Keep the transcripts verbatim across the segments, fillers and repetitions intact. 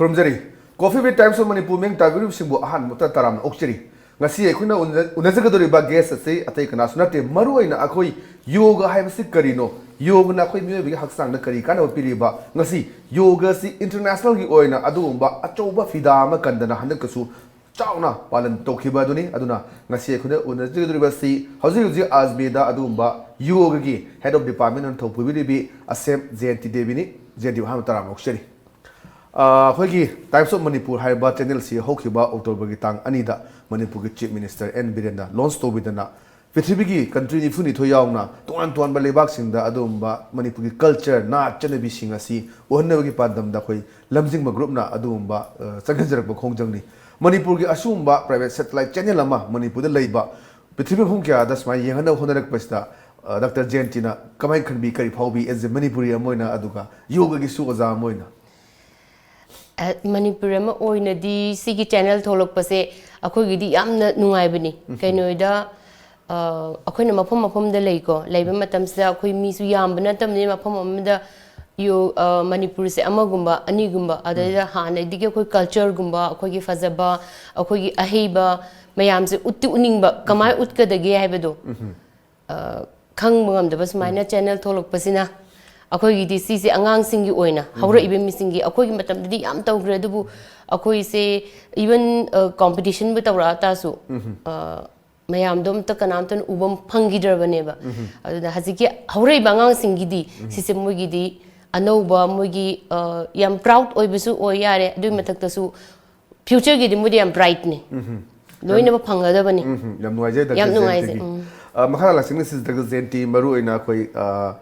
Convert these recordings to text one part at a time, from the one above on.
ꯈꯨꯔꯨꯝꯖꯔꯤ꯫ Coffee with Times of Manipur ꯃꯤꯡ ꯇꯥꯕꯤꯔꯤꯕꯁꯤꯡꯕꯨ ꯑꯍꯥꯟꯕ ꯃꯛꯇ ꯇꯔꯥꯝꯅ ꯑꯣꯛꯆꯔꯤ꯫ ꯉꯁꯤ ꯑꯩꯈꯣꯏꯅ ꯎꯅ-, ꯎꯅꯖꯒꯗꯧꯔꯤꯕ guest ꯑꯁꯤ ꯑꯇꯩ ꯀꯅꯥꯁꯨ ꯅꯠꯇꯦ, ꯃꯔꯨꯑꯣꯏꯅ ꯑꯩꯈꯣꯏ ꯌꯣꯒ ꯍꯥꯏꯕꯁꯤ ꯀꯔꯤꯅꯣ, ꯌꯣꯒꯅ ꯑꯩꯈꯣꯏ ꯃꯤꯑꯣꯏꯕꯒꯤ ꯍꯛꯆꯥꯡꯗ ꯀꯔꯤ ꯀꯥꯟꯅꯕ ꯄꯤꯔꯤꯕ, ꯉꯁꯤ ꯌꯣꯒ ꯑꯁꯤ internationalꯒꯤ ꯑꯣꯏꯅ ꯑꯗꯨꯒꯨꯝꯕ ꯑꯆꯧꯕ ꯐꯤꯗꯥ ꯑꯃ ꯀꯟꯗꯅ ꯍꯟꯗꯛꯇꯁꯨ ꯆꯥꯎꯅ ꯄꯥꯂꯟ ꯇꯧꯈꯤꯕ ꯑꯗꯨꯅꯤ꯫ ꯑꯗꯨꯅ ꯉꯁꯤ ꯑꯩꯈꯣꯏꯅ ꯎꯅꯖꯒꯗꯧꯔꯤꯕ ꯑꯁꯤ ꯍꯧꯖꯤꯛ ꯍꯧꯖꯤꯛ ꯑꯖꯃꯤꯔꯗ ꯑꯗꯨꯒꯨꯝꯕ ꯌꯣꯒꯒꯤ head of department ꯑꯣꯏꯅ ꯊꯧ ꯄꯨꯕꯤꯔꯤꯕꯤ ꯑꯁꯦꯝ ꯖꯌꯟꯇꯤ ꯗꯦꯕꯤꯅꯤ꯫ ꯖꯌꯟꯇꯤꯕꯨ ꯑꯍꯥꯟꯕ ꯇꯔꯥꯝꯅ ꯑꯣꯛꯆꯔꯤ꯫ ꯑ, ꯑꯩꯈꯣꯏꯒꯤ Times of Manipur ꯍꯥꯏꯔꯤꯕ channelꯁꯤ ꯍꯧꯈꯤꯕ Octoberꯒꯤ ꯇꯥꯡ ꯑꯅꯤꯗ ꯃꯅꯤꯄꯨꯔꯒꯤ Chief Minister ꯑꯦꯟ ꯕꯤꯔꯦꯟꯅ launch ꯇꯧꯕꯤꯗꯅ ꯄ꯭ꯔꯤꯊꯤꯕꯤꯒꯤ country ꯅꯤꯐꯨꯅꯤꯊꯣꯏ ꯌꯥꯎꯅ ꯇꯣꯉꯥꯟ ꯇꯣꯉꯥꯟꯕ ꯂꯩꯕꯥꯛꯁꯤꯡꯗ ꯑꯗꯨꯒꯨꯝꯕ ꯃꯅꯤꯄꯨꯔꯒꯤ culture, ꯅꯥꯠ, ꯆꯠꯅꯕꯤꯁꯤꯡ ꯑꯁꯤ ꯎꯍꯟꯅꯕꯒꯤ ꯄꯥꯟꯗꯝꯗ ꯑꯩꯈꯣꯏ ꯂꯝꯖꯤꯡꯕ groupꯅ ꯑꯗꯨꯒꯨꯝꯕ, ꯑ, ꯆꯪꯁꯤꯟꯖꯔꯛꯄ ꯈꯣꯡꯖꯪꯅꯤ꯫ ꯃꯅꯤꯄꯨꯔꯒꯤ ꯑꯁꯤꯒꯨꯝꯕ private satellite channel ꯑꯃ ꯃꯅꯤꯄꯨꯔꯗ ꯂꯩꯕ ꯄ꯭ꯔꯤꯊꯤꯕꯤ ꯃꯐꯝ ꯀꯌꯥꯗ ꯁꯨꯃꯥꯏꯅ ꯌꯦꯡꯍꯟꯅꯕ ꯍꯣꯠꯅꯔꯛꯄꯁꯤꯗ, ꯑ, ꯗꯥꯛꯇꯔ ꯖꯌꯟꯇꯤꯅ ꯀꯃꯥꯏꯅ ꯈꯟꯕꯤ, ꯀꯔꯤ ꯐꯥꯎꯕꯤ as a ꯃꯅꯤꯄꯨꯔꯤ ꯑꯃ ꯑꯣꯏꯅ, ꯑꯗꯨꯒ ꯌꯣꯒꯒꯤꯁꯨ ꯑꯣꯖꯥ ꯑꯃ ꯑꯣꯏꯅ? ꯑ, ꯃꯅꯤꯄꯨꯔ ꯑꯃ ꯑꯣꯏꯅꯗꯤ ꯁꯤꯒꯤ channel ꯊꯣꯛꯂꯛꯄꯁꯦ ꯑꯩꯈꯣꯏꯒꯤꯗꯤ ꯌꯥꯝꯅ ꯅꯨꯡꯉꯥꯏꯕꯅꯤ꯫ ꯀꯩꯅꯣꯗ, ꯑ, ꯑꯩꯈꯣꯏꯅ ꯃꯐꯝ ꯃꯐꯝꯗ ꯂꯩꯀꯣ, ꯂꯩꯕ ꯃꯇꯝꯁꯤꯗ ꯑꯩꯈꯣꯏ ꯃꯤꯁꯨ ꯌꯥꯝꯕ ꯅꯠꯇꯕꯅꯤꯅ ꯃꯐꯝ ꯑꯃꯗ ꯌꯣ-, ꯑ, ꯃꯅꯤꯄꯨꯔꯁꯦ ꯑꯃꯒꯨꯝꯕ, ꯑꯅꯤꯒꯨꯝꯕ, ꯑꯗꯩꯗ ꯍꯥꯟꯅꯗꯒꯤ ꯑꯩꯈꯣꯏ cultureꯒꯨꯝꯕ, ꯑꯩꯈꯣꯏꯒꯤ ꯐꯖꯕ, ꯑꯩꯈꯣꯏꯒꯤ ꯑꯍꯩꯕ ꯃꯌꯥꯝꯁꯦ ꯎꯠꯇꯤ ꯎꯠꯅꯤꯡꯕ, ꯀꯃꯥꯏꯅ ꯎꯠꯀꯗꯒꯦ ꯍꯥꯏꯕꯗꯣ, ꯑ, ꯈꯪꯕ ꯉꯝꯗꯕ ꯁꯨꯃꯥꯏꯅ channel ꯊꯣꯛꯂꯛꯄꯁꯤꯅ ꯑꯩꯈꯣꯏꯒꯤꯗꯤ ꯁꯤꯁꯦ ꯑꯉꯥꯡꯁꯤꯡꯒꯤ ꯑꯣꯏꯅ, ꯍꯧꯔꯛꯏꯕ ꯃꯤꯁꯤꯡꯒꯤ, ꯑꯩꯈꯣꯏꯒꯤ ꯃꯇꯝꯗꯗꯤ ꯌꯥꯝ ꯇꯧꯈ꯭ꯔꯦ, ꯑꯗꯨꯕꯨ ꯑꯩꯈꯣꯏꯁꯦ even, ꯑ, competitionꯕꯨ ꯇꯧꯔꯛꯑ ꯇꯥꯔꯁꯨ, ꯑ, ꯃꯌꯥꯝꯗꯣ ꯑꯝꯇ ꯀꯅꯥꯝꯇꯅ ꯎꯕ ꯐꯪꯈꯤꯗ꯭ꯔꯕꯅꯦꯕ꯫ ꯑꯗꯨꯅ ꯍꯧꯖꯤꯛꯀꯤ ꯍꯧꯔꯛꯏꯕ ꯑꯉꯥꯡꯁꯤꯡꯒꯤꯗꯤ ꯁꯤꯁꯦ ꯃꯣꯏꯒꯤꯗꯤ ꯑꯅꯧꯕ, ꯃꯣꯏꯒꯤ, ꯑ, ꯌꯥꯝ proud ꯑꯣꯏꯕꯁꯨ ꯑꯣꯏ ꯌꯥꯔꯦ, ꯑꯗꯨꯒꯤ ꯃꯊꯛꯇꯁꯨ futureꯒꯤꯗꯤ ꯃꯣꯏꯗꯤ ꯌꯥꯝ brightꯅꯤ꯫ ꯂꯣꯏꯅꯃꯛ ꯐꯪꯒꯗꯕꯅꯤ꯫ ꯎꯝ, ꯌꯥꯝ ꯅꯨꯡꯉꯥꯏꯖꯩ, ꯗꯥꯛꯇꯔ ꯌꯥꯝ ꯅꯨꯡꯉꯥꯏꯖꯩ, ꯖꯌꯟꯇꯤꯒꯤ꯫ ꯎꯝ꯫ ꯑ, ꯃꯈꯥ ꯂꯥꯛꯆꯅꯤꯡꯉꯤ ꯁꯤꯁꯦ, ꯗꯥꯛꯇꯔ ꯖꯌꯟꯇꯤ, ꯃꯔꯨꯑꯣꯏꯅ ꯑꯩꯈꯣꯏ, ꯑ,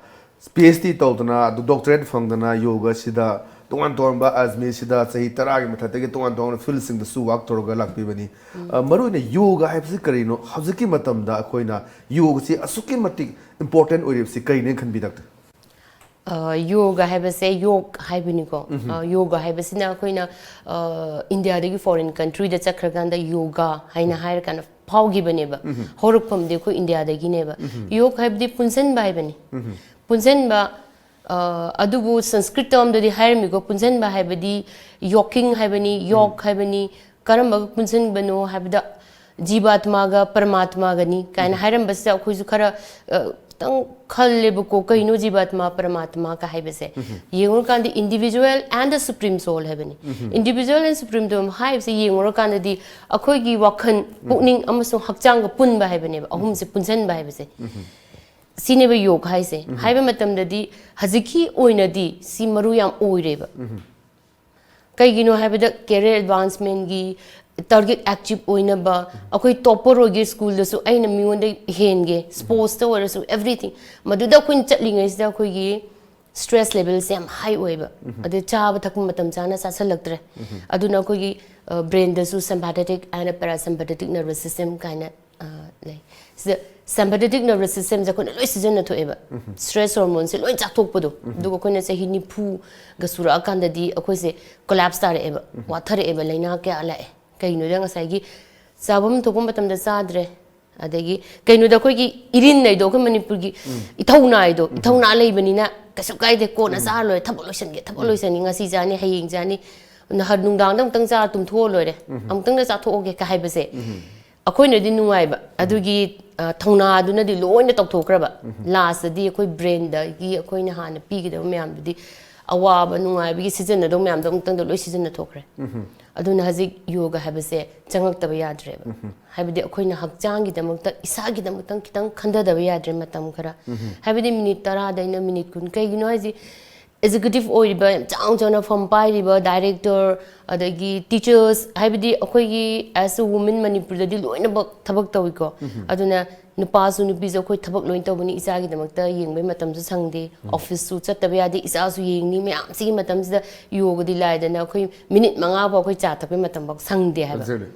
PhD ꯇꯧꯗꯅ, ꯑꯗꯨ doctorate ꯐꯪꯗꯅ, ꯌꯣꯒꯁꯤꯗ ꯇꯣꯉꯥꯟ ꯇꯣꯉꯥꯟꯕ ꯑꯖꯃꯤꯔꯁꯤꯗ ꯆꯍꯤ ꯇꯔꯥꯒꯤ ꯃꯊꯛꯇꯒꯤ ꯇꯣꯉꯥꯟ ꯇꯣꯉꯥꯟꯕ fieldꯁꯤꯡꯗꯁꯨ work ꯇꯧꯔꯒ ꯂꯥꯛꯄꯤꯕꯅꯤ꯫ ꯑ, ꯃꯔꯨꯑꯣꯏꯅ ꯌꯣꯒ ꯍꯥꯏꯕꯁꯤ ꯀꯔꯤꯅꯣ? ꯍꯧꯖꯤꯛꯀꯤ ꯃꯇꯝꯗ ꯑꯩꯈꯣꯏꯅ ꯌꯣꯒꯁꯤ ꯑꯁꯨꯛꯀꯤ ꯃꯇꯤꯛ important ꯑꯣꯏꯔꯤꯕꯁꯤ ꯀꯔꯤꯅꯦꯅ ꯈꯟꯕꯤ, ꯗꯥꯛꯇꯔ? ꯑ, ꯌꯣꯒ ꯍꯥꯏꯕꯁꯦ, ꯌꯣꯒ ꯍꯥꯏꯕꯅꯤꯀꯣ꯫ ꯑ, ꯌꯣꯒ ꯍꯥꯏꯕꯁꯤꯅ ꯑꯩꯈꯣꯏꯅ, ꯑ, ꯏꯟꯗꯤꯌꯥꯗꯒꯤ foreign countryꯗ ꯆꯠꯈ꯭ꯔꯀꯥꯟꯗ ꯌꯣꯒ ꯍꯥꯏꯅ ꯍꯥꯏꯔꯀꯥꯟꯗ ꯐꯥꯎꯈꯤꯕꯅꯦꯕ꯫ ꯍꯧꯔꯛꯐꯝꯗꯤ ꯑꯩꯈꯣꯏ ꯏꯟꯗꯤꯌꯥꯗꯒꯤꯅꯦꯕ꯫ ꯌꯣꯒ ꯍꯥꯏꯕꯗꯤ ꯄꯨꯟꯁꯤꯟꯕ ꯍꯥꯏꯕꯅꯤ꯫ ꯄꯨꯟꯁꯤꯟꯕ, ꯑ, ꯑꯗꯨꯕꯨ ꯁꯪꯁꯀ꯭ꯔꯤꯠ ꯇꯔꯝꯗꯗꯤ ꯍꯥꯏꯔꯝꯃꯤꯀꯣ, ꯄꯨꯟꯁꯤꯟꯕ ꯍꯥꯏꯕꯗꯤ ꯌꯣꯛꯀꯤꯡ ꯍꯥꯏꯕꯅꯤ, ꯌꯣꯛ ꯍꯥꯏꯕꯅꯤ꯫ ꯀꯔꯝꯕꯒ ꯄꯨꯟꯁꯤꯟꯕꯅꯣ ꯍꯥꯏꯕꯗ ꯖꯤꯕꯥꯠꯃꯥꯒ ꯄꯔꯃꯥꯠꯃꯥꯒꯅꯤ ꯀꯥꯏꯅ ꯍꯥꯏꯔꯝꯕꯁꯤꯗ ꯑꯩꯈꯣꯏꯁꯨ ꯈꯔ, ꯑ, ꯈꯤꯇꯪ ꯈꯜꯂꯦꯕꯀꯣ, ꯀꯩꯅꯣ ꯖꯤꯕꯥꯠꯃꯥ ꯄꯔꯃꯥꯠꯃꯥ ꯀ ꯍꯥꯏꯕꯁꯦ? ꯌꯦꯡꯉꯨꯔꯀꯥꯟꯗ individual and the supreme soul ꯍꯥꯏꯕꯅꯤ꯫ Individual and supreme soul ꯍꯥꯏꯕꯁꯦ ꯌꯦꯡꯉꯨꯔꯀꯥꯟꯗꯗꯤ ꯑꯩꯈꯣꯏꯒꯤ ꯋꯥꯈꯜ, ꯄꯨꯛꯅꯤꯡ ꯑꯃꯁꯨꯡ ꯍꯛꯆꯥꯡꯒ ꯄꯨꯟꯕ ꯍꯥꯏꯕꯅꯦꯕ, ꯑꯍꯨꯝꯁꯦ ꯄꯨꯟꯁꯤꯟꯕ ꯍꯥꯏꯕꯁꯦ꯫ ꯁꯤꯅꯦꯕ ꯌꯣꯒ ꯍꯥꯏꯁꯦ꯫ ꯍꯥꯏꯕ ꯃꯇꯝꯗꯗꯤ ꯍꯧꯖꯤꯛꯀꯤ ꯑꯣꯏꯅꯗꯤ ꯁꯤ ꯃꯔꯨ ꯌꯥꯝ ꯑꯣꯏꯔꯦꯕ꯫ ꯀꯩꯒꯤꯅꯣ ꯍꯥꯏꯕꯗ career advancement ꯀꯤ target achieve ꯑꯣꯏꯅꯕ, ꯑꯩꯈꯣꯏ topper ꯑꯣꯏꯒꯦ, school ꯗꯁꯨ ꯑꯩꯅ ꯃꯤꯉꯣꯟꯗ ꯍꯦꯟꯒꯦ, sports ꯇ ꯑꯣꯏꯔꯁꯨ, everything꯫ ꯃꯗꯨꯗ ꯑꯩꯈꯣꯏꯅ ꯆꯠꯂꯤꯉꯩꯁꯤꯗ ꯑꯩꯈꯣꯏꯒꯤ stress level ꯁꯦ ꯌꯥꯝ high ꯑꯣꯏꯕ꯫ ꯑꯗꯩ ꯆꯥꯕ ꯊꯛꯄ ꯃꯇꯝ ꯆꯥꯅ ꯆꯥꯁꯤꯜꯂꯛꯇ꯭ꯔꯦ꯫ ꯑꯗꯨꯅ ꯑꯩꯈꯣꯏꯒꯤ, ꯑ, brain ꯗꯁꯨ sympathetic and parasympathetic nervous system ꯀꯥꯏꯅ, ꯑ, ꯂꯩ꯫ ꯁꯤꯗ sympathetic nervous system ꯁꯦ ꯑꯩꯈꯣꯏꯅ ꯂꯣꯏ ꯁꯤꯖꯤꯟꯅ ꯊꯣꯛꯑꯦꯕ꯫ Stress hormone ꯁꯦ ꯂꯣꯏ ꯆꯥꯊꯣꯛꯄꯗꯣ꯫ ꯑꯗꯨꯒ ꯑꯩꯈꯣꯏꯅ ꯆꯍꯤ ꯅꯤꯐꯨꯒ ꯁꯨꯔꯛꯑꯀꯥꯟꯗꯗꯤ ꯑꯩꯈꯣꯏꯁꯦ collapse ꯇꯥꯔꯛꯑꯦꯕ, ꯋꯥꯊꯔꯛꯑꯦꯕ, ꯂꯥꯏꯅꯥ ꯀꯌꯥ ꯂꯥꯛꯑꯦ꯫ ꯀꯩꯒꯤꯅꯣꯗ ꯉꯁꯥꯏꯒꯤ ꯆꯥꯐꯝ ꯊꯣꯛꯄ ꯃꯇꯝꯗ ꯆꯥꯗ꯭ꯔꯦ, ꯑꯗꯒꯤ ꯀꯩꯅꯣꯗ ꯑꯩꯈꯣꯏꯒꯤ ꯏꯔꯤꯟ ꯍꯥꯏꯗꯣ, ꯑꯩꯈꯣꯏ ꯃꯅꯤꯄꯨꯔꯒꯤ ꯏꯊꯧꯅꯥ ꯍꯥꯏꯗꯣ, ꯏꯊꯧꯅꯥ ꯂꯩꯕꯅꯤꯅ ꯀꯩꯁꯨ ꯀꯥꯏꯗꯦ, ꯀꯣꯟꯅ ꯆꯥꯔ ꯂꯣꯏꯔꯦ, ꯊꯕꯛ ꯂꯣꯏꯁꯟꯒꯦ, ꯊꯕꯛ ꯂꯣꯏꯁꯟꯒꯦ, ꯉꯁꯤ ꯆꯥꯅꯤ, ꯍꯌꯦꯡ ꯆꯥꯅꯤ, ꯅꯍꯥꯟ ꯅꯨꯡꯗꯥꯡꯗ ꯑꯃꯨꯛꯇꯪ ꯆꯥꯔ ꯇꯨꯝꯊꯣꯛꯑ ꯂꯣꯏꯔꯦ, ꯑꯃꯨꯛꯇꯪꯗ ꯆꯥꯊꯣꯛꯑꯒꯦ ꯀ ꯍꯥꯏꯕꯁꯦ꯫ ꯑꯩꯈꯣꯏꯅꯗꯤ ꯅꯨꯡꯉꯥꯏꯕ, ꯑꯗꯨꯒꯤ, ꯑ, ꯊꯧꯅꯥꯗꯨꯅꯗꯤ ꯂꯣꯏꯅ ꯇꯧꯊꯣꯛꯈ꯭ꯔꯕ꯫ Last ꯇꯗꯤ ꯑꯩꯈꯣꯏ brain ꯗꯒꯤ ꯑꯩꯈꯣꯏꯅ ꯍꯥꯟꯅ ꯄꯤꯒꯗꯕ ꯃꯌꯥꯝꯗꯨꯗꯤ, ꯑꯋꯥꯕ ꯅꯨꯡꯉꯥꯏꯕꯒꯤ ꯁꯤꯖꯤꯟꯅꯗꯧ ꯃꯌꯥꯝꯗꯣ ꯑꯃꯨꯛꯇꯪꯗ ꯂꯣꯏ ꯁꯤꯖꯤꯟꯅ ꯊꯣꯛꯈ꯭ꯔꯦ꯫ ꯑꯗꯨꯅ ꯍꯧꯖꯤꯛ ꯌꯣꯒ ꯍꯥꯏꯕꯁꯦ ꯆꯪꯉꯛꯇꯕ ꯌꯥꯗ꯭ꯔꯦꯕ꯫ ꯍꯥꯏꯕꯗꯤ ꯑꯩꯈꯣꯏꯅ ꯍꯛꯆꯥꯡꯒꯤꯗꯃꯛꯇ, ꯏꯁꯥꯒꯤꯗꯃꯛꯇꯪ ꯈꯤꯇꯪ ꯈꯟꯊꯗꯕ ꯌꯥꯗ꯭ꯔꯦ ꯃꯇꯝ ꯈꯔ꯫ ꯍꯥꯏꯕꯗꯤ ꯃꯤꯅꯤꯠ ꯇꯔꯥꯗꯩꯅ ꯃꯤꯅꯤꯠ ꯀꯨꯟ꯫ ꯀꯩꯒꯤꯅꯣ ꯍꯥꯏꯁꯤ, executive ꯑꯣꯏꯔꯤꯕ, ꯌꯥꯝ ꯆꯥꯎ ꯆꯥꯎꯅ ꯐꯝ ꯄꯥꯏꯔꯤꯕ director, ꯑꯗꯒꯤ teachers, ꯍꯥꯏꯕꯗꯤ ꯑꯩꯈꯣꯏꯒꯤ as a woman ꯃꯅꯤꯄꯨꯔꯗꯗꯤ ꯂꯣꯏꯅꯃꯛ ꯊꯕꯛ ꯇꯧꯏꯀꯣ꯫ ꯑꯗꯨꯅ ꯅꯨꯄꯥꯁꯨ ꯅꯨꯄꯤꯁꯨ ꯑꯩꯈꯣꯏ ꯊꯕꯛ ꯂꯣꯏ ꯇꯧꯕꯅꯤ, ꯏꯆꯥꯒꯤꯗꯃꯛꯇ ꯌꯦꯡꯕꯩ ꯃꯇꯝꯁꯨ ꯁꯪꯗꯦ, office ꯁꯨ ꯆꯠꯇꯕ ꯌꯥꯗꯦ, ꯏꯆꯥꯁꯨ ꯌꯦꯡꯅꯤ, ꯃꯌꯥꯝꯁꯤꯒꯤ ꯃꯇꯝꯁꯤꯗ ꯌꯣꯒꯗꯤ ꯂꯥꯏꯗꯅ ꯑꯩꯈꯣꯏ ꯃꯤꯅꯤꯠ ꯃꯉꯥ ꯐꯥꯎ ꯑꯩꯈꯣꯏ ꯆꯥ ꯊꯛꯄꯩ ꯃꯇꯝ ꯐꯥꯎ ꯁꯪꯗꯦ ꯍꯥꯏꯕ꯫ Exactly.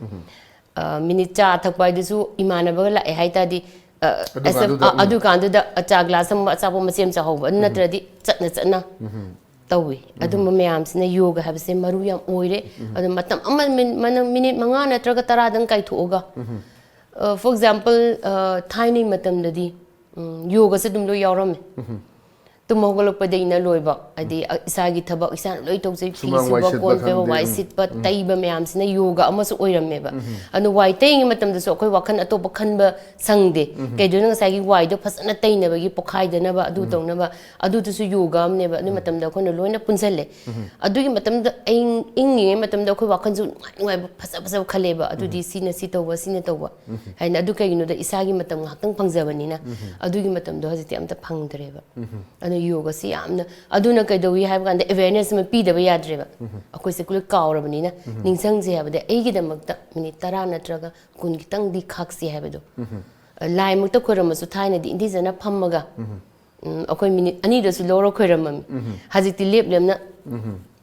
ꯑ, ꯃꯤꯅꯤꯠ ꯆꯥ ꯊꯛꯄ ꯍꯥꯏꯗꯨꯁꯨ ꯏꯃꯥꯟꯅꯕꯒ ꯂꯥꯛꯑꯦ ꯍꯥꯏ ꯇꯥꯔꯗꯤ, ꯑ, ꯑꯗꯨꯀꯥꯟꯗꯨꯗ, ꯑ, ꯎꯝ꯫ ꯑꯗꯨꯀꯥꯟꯗꯨꯗ ꯆꯥ glass ꯑꯃ, ꯑꯆꯥꯄꯣꯠ ꯃꯆꯦꯠ ꯑꯃ ꯆꯥꯍꯧꯕ, ꯑꯗꯨ ꯅꯠꯇ꯭ꯔꯗꯤ ꯆꯠꯅ ꯆꯠꯅ ꯇꯧꯏ꯫ ꯑꯗꯨꯝꯕ ꯃꯌꯥꯝꯁꯤꯅ ꯌꯣꯒ ꯍꯥꯏꯕꯁꯦ ꯃꯔꯨ ꯌꯥꯝ ꯑꯣꯏꯔꯦ꯫ ꯑꯗꯣ ꯃꯇꯝ ꯑꯃ, ꯃꯤꯟ-, ꯃꯅ-, ꯃꯤꯅꯤꯠ ꯃꯉꯥ ꯅꯠꯇ꯭ꯔꯒ ꯇꯔꯥꯗꯪ ꯀꯥꯏꯊꯣꯛꯑꯒ, ꯑ, for example, ꯑ, ꯊꯥꯏꯅꯩ ꯃꯇꯝꯗꯗꯤ, ꯎꯝ, ꯌꯣꯒꯁꯦ ꯑꯗꯨꯝ ꯂꯣꯏ ꯌꯥꯎꯔꯝꯃꯦ꯫ ꯇꯨꯝ ꯍꯧꯒꯠꯂꯛꯄꯗꯒꯤꯅ ꯂꯣꯏꯕ, ꯍꯥꯏꯗꯤ, ꯑ, ꯏꯁꯥꯒꯤ ꯊꯕꯛ, ꯏꯁꯥꯅ ꯂꯣꯏ ꯇꯧꯖꯩ, ꯐꯤ ꯁꯨꯃꯥꯡ ꯋꯥꯏ ꯁꯨꯕ, ꯁꯤꯠꯄ ꯀꯣꯟ ꯐꯦꯡꯕ, ꯈꯪꯗꯦ, ꯋꯥꯏ ꯎꯝ, ꯁꯤꯠꯄ, ꯇꯩꯕ ꯃꯌꯥꯝꯁꯤꯅ ꯌꯣꯒ ꯑꯃꯁꯨ ꯑꯣꯏꯔꯝꯃꯦꯕ꯫ ꯑꯗꯣ ꯋꯥꯏ ꯇꯩꯔꯤꯉꯩ ꯃꯇꯝꯗꯁꯨ ꯑꯩꯈꯣꯏ ꯋꯥꯈꯜ ꯑꯇꯣꯞꯄ ꯈꯟꯕ ꯁꯪꯗꯦ꯫ ꯀꯩꯗꯧꯅ, ꯉꯁꯥꯏꯒꯤ ꯋꯥꯏꯗꯣ ꯐꯖꯅ ꯇꯩꯅꯕꯒꯤ, ꯄꯣꯈꯥꯏꯗꯅꯕ, ꯑꯗꯨ ꯇꯧꯅꯕ, ꯑꯗꯨꯗꯨꯁꯨ ꯌꯣꯒ ꯑꯃꯅꯦꯕ꯫ ꯑꯗꯨ ꯃꯇꯝꯗ ꯑꯩꯈꯣꯏꯅ ꯂꯣꯏꯅ ꯄꯨꯟꯁꯜꯂꯦ꯫ ꯑꯗꯨꯒꯤ ꯃꯇꯝꯗ ꯑꯩ ꯏꯪꯉꯤꯉꯩ ꯃꯇꯝꯗ ꯑꯩꯈꯣꯏ ꯋꯥꯈꯜꯁꯨ ꯅꯨꯡꯉꯥꯏ ꯅꯨꯡꯉꯥꯏꯕ ꯐꯖ ꯐꯖꯕ ꯈꯜꯂꯦꯕ꯫ ꯑꯗꯨꯗꯤ ꯁꯤꯅ ꯁꯤ ꯇꯧꯕ, ꯁꯤꯅ ꯇꯧꯕ ꯍꯥꯏꯅ꯫ ꯑꯗꯨ ꯀꯩꯒꯤꯅꯣꯗ, ꯏꯁꯥꯒꯤ ꯃꯇꯝ ꯉꯥꯏꯍꯥꯛꯇꯪ ꯐꯪꯖꯕꯅꯤꯅ꯫ ꯑꯗꯨꯒꯤ ꯃꯇꯝꯗꯣ ꯍꯧꯖꯤꯛꯇꯤ ꯑꯝꯇ ꯐꯪꯗ꯭ꯔꯦꯕ꯫ ꯑꯗꯨꯅ ꯌꯣꯒꯁꯤ ꯌꯥꯝꯅ, ꯑꯗꯨꯅ ꯀꯩꯗꯧꯏ ꯍꯥꯏꯕ ꯀꯥꯟꯗ, ꯑꯦꯋꯦꯔꯅꯦꯁ ꯑꯃ ꯄꯤꯗꯕ ꯌꯥꯗ꯭ꯔꯦꯕ꯫ ꯑꯩꯈꯣꯏꯁꯦ ꯂꯣꯏ ꯀꯥꯎꯔꯕꯅꯤꯅ꯫ ꯅꯤꯡꯁꯤꯡꯁꯦ ꯍꯥꯏꯕꯗꯤ, ꯑꯩꯒꯤꯗꯃꯛꯇ ꯃꯤꯅꯤꯠ ꯇꯔꯥ ꯅꯠꯇ꯭ꯔꯒ ꯀꯨꯟ ꯈꯤꯇꯪꯗꯤ ꯈꯥꯛꯁꯤ ꯍꯥꯏꯕꯗꯣ꯫ ꯂꯥꯏꯃꯛꯇ ꯈꯣꯏꯔꯝꯃꯁꯨ, ꯊꯥꯏꯅꯗꯤ ꯏꯟꯗꯤꯖꯅ ꯐꯝꯃꯒ, ꯎꯝ, ꯑꯩꯈꯣꯏ ꯃꯤꯅꯤꯠ ꯑꯅꯤꯗꯁꯨ ꯂꯧꯔ ꯈꯣꯏꯔꯝꯃꯝꯃꯤ꯫ ꯍꯧꯖꯤꯛꯇꯤ ꯂꯦꯞ ꯂꯦꯞꯅ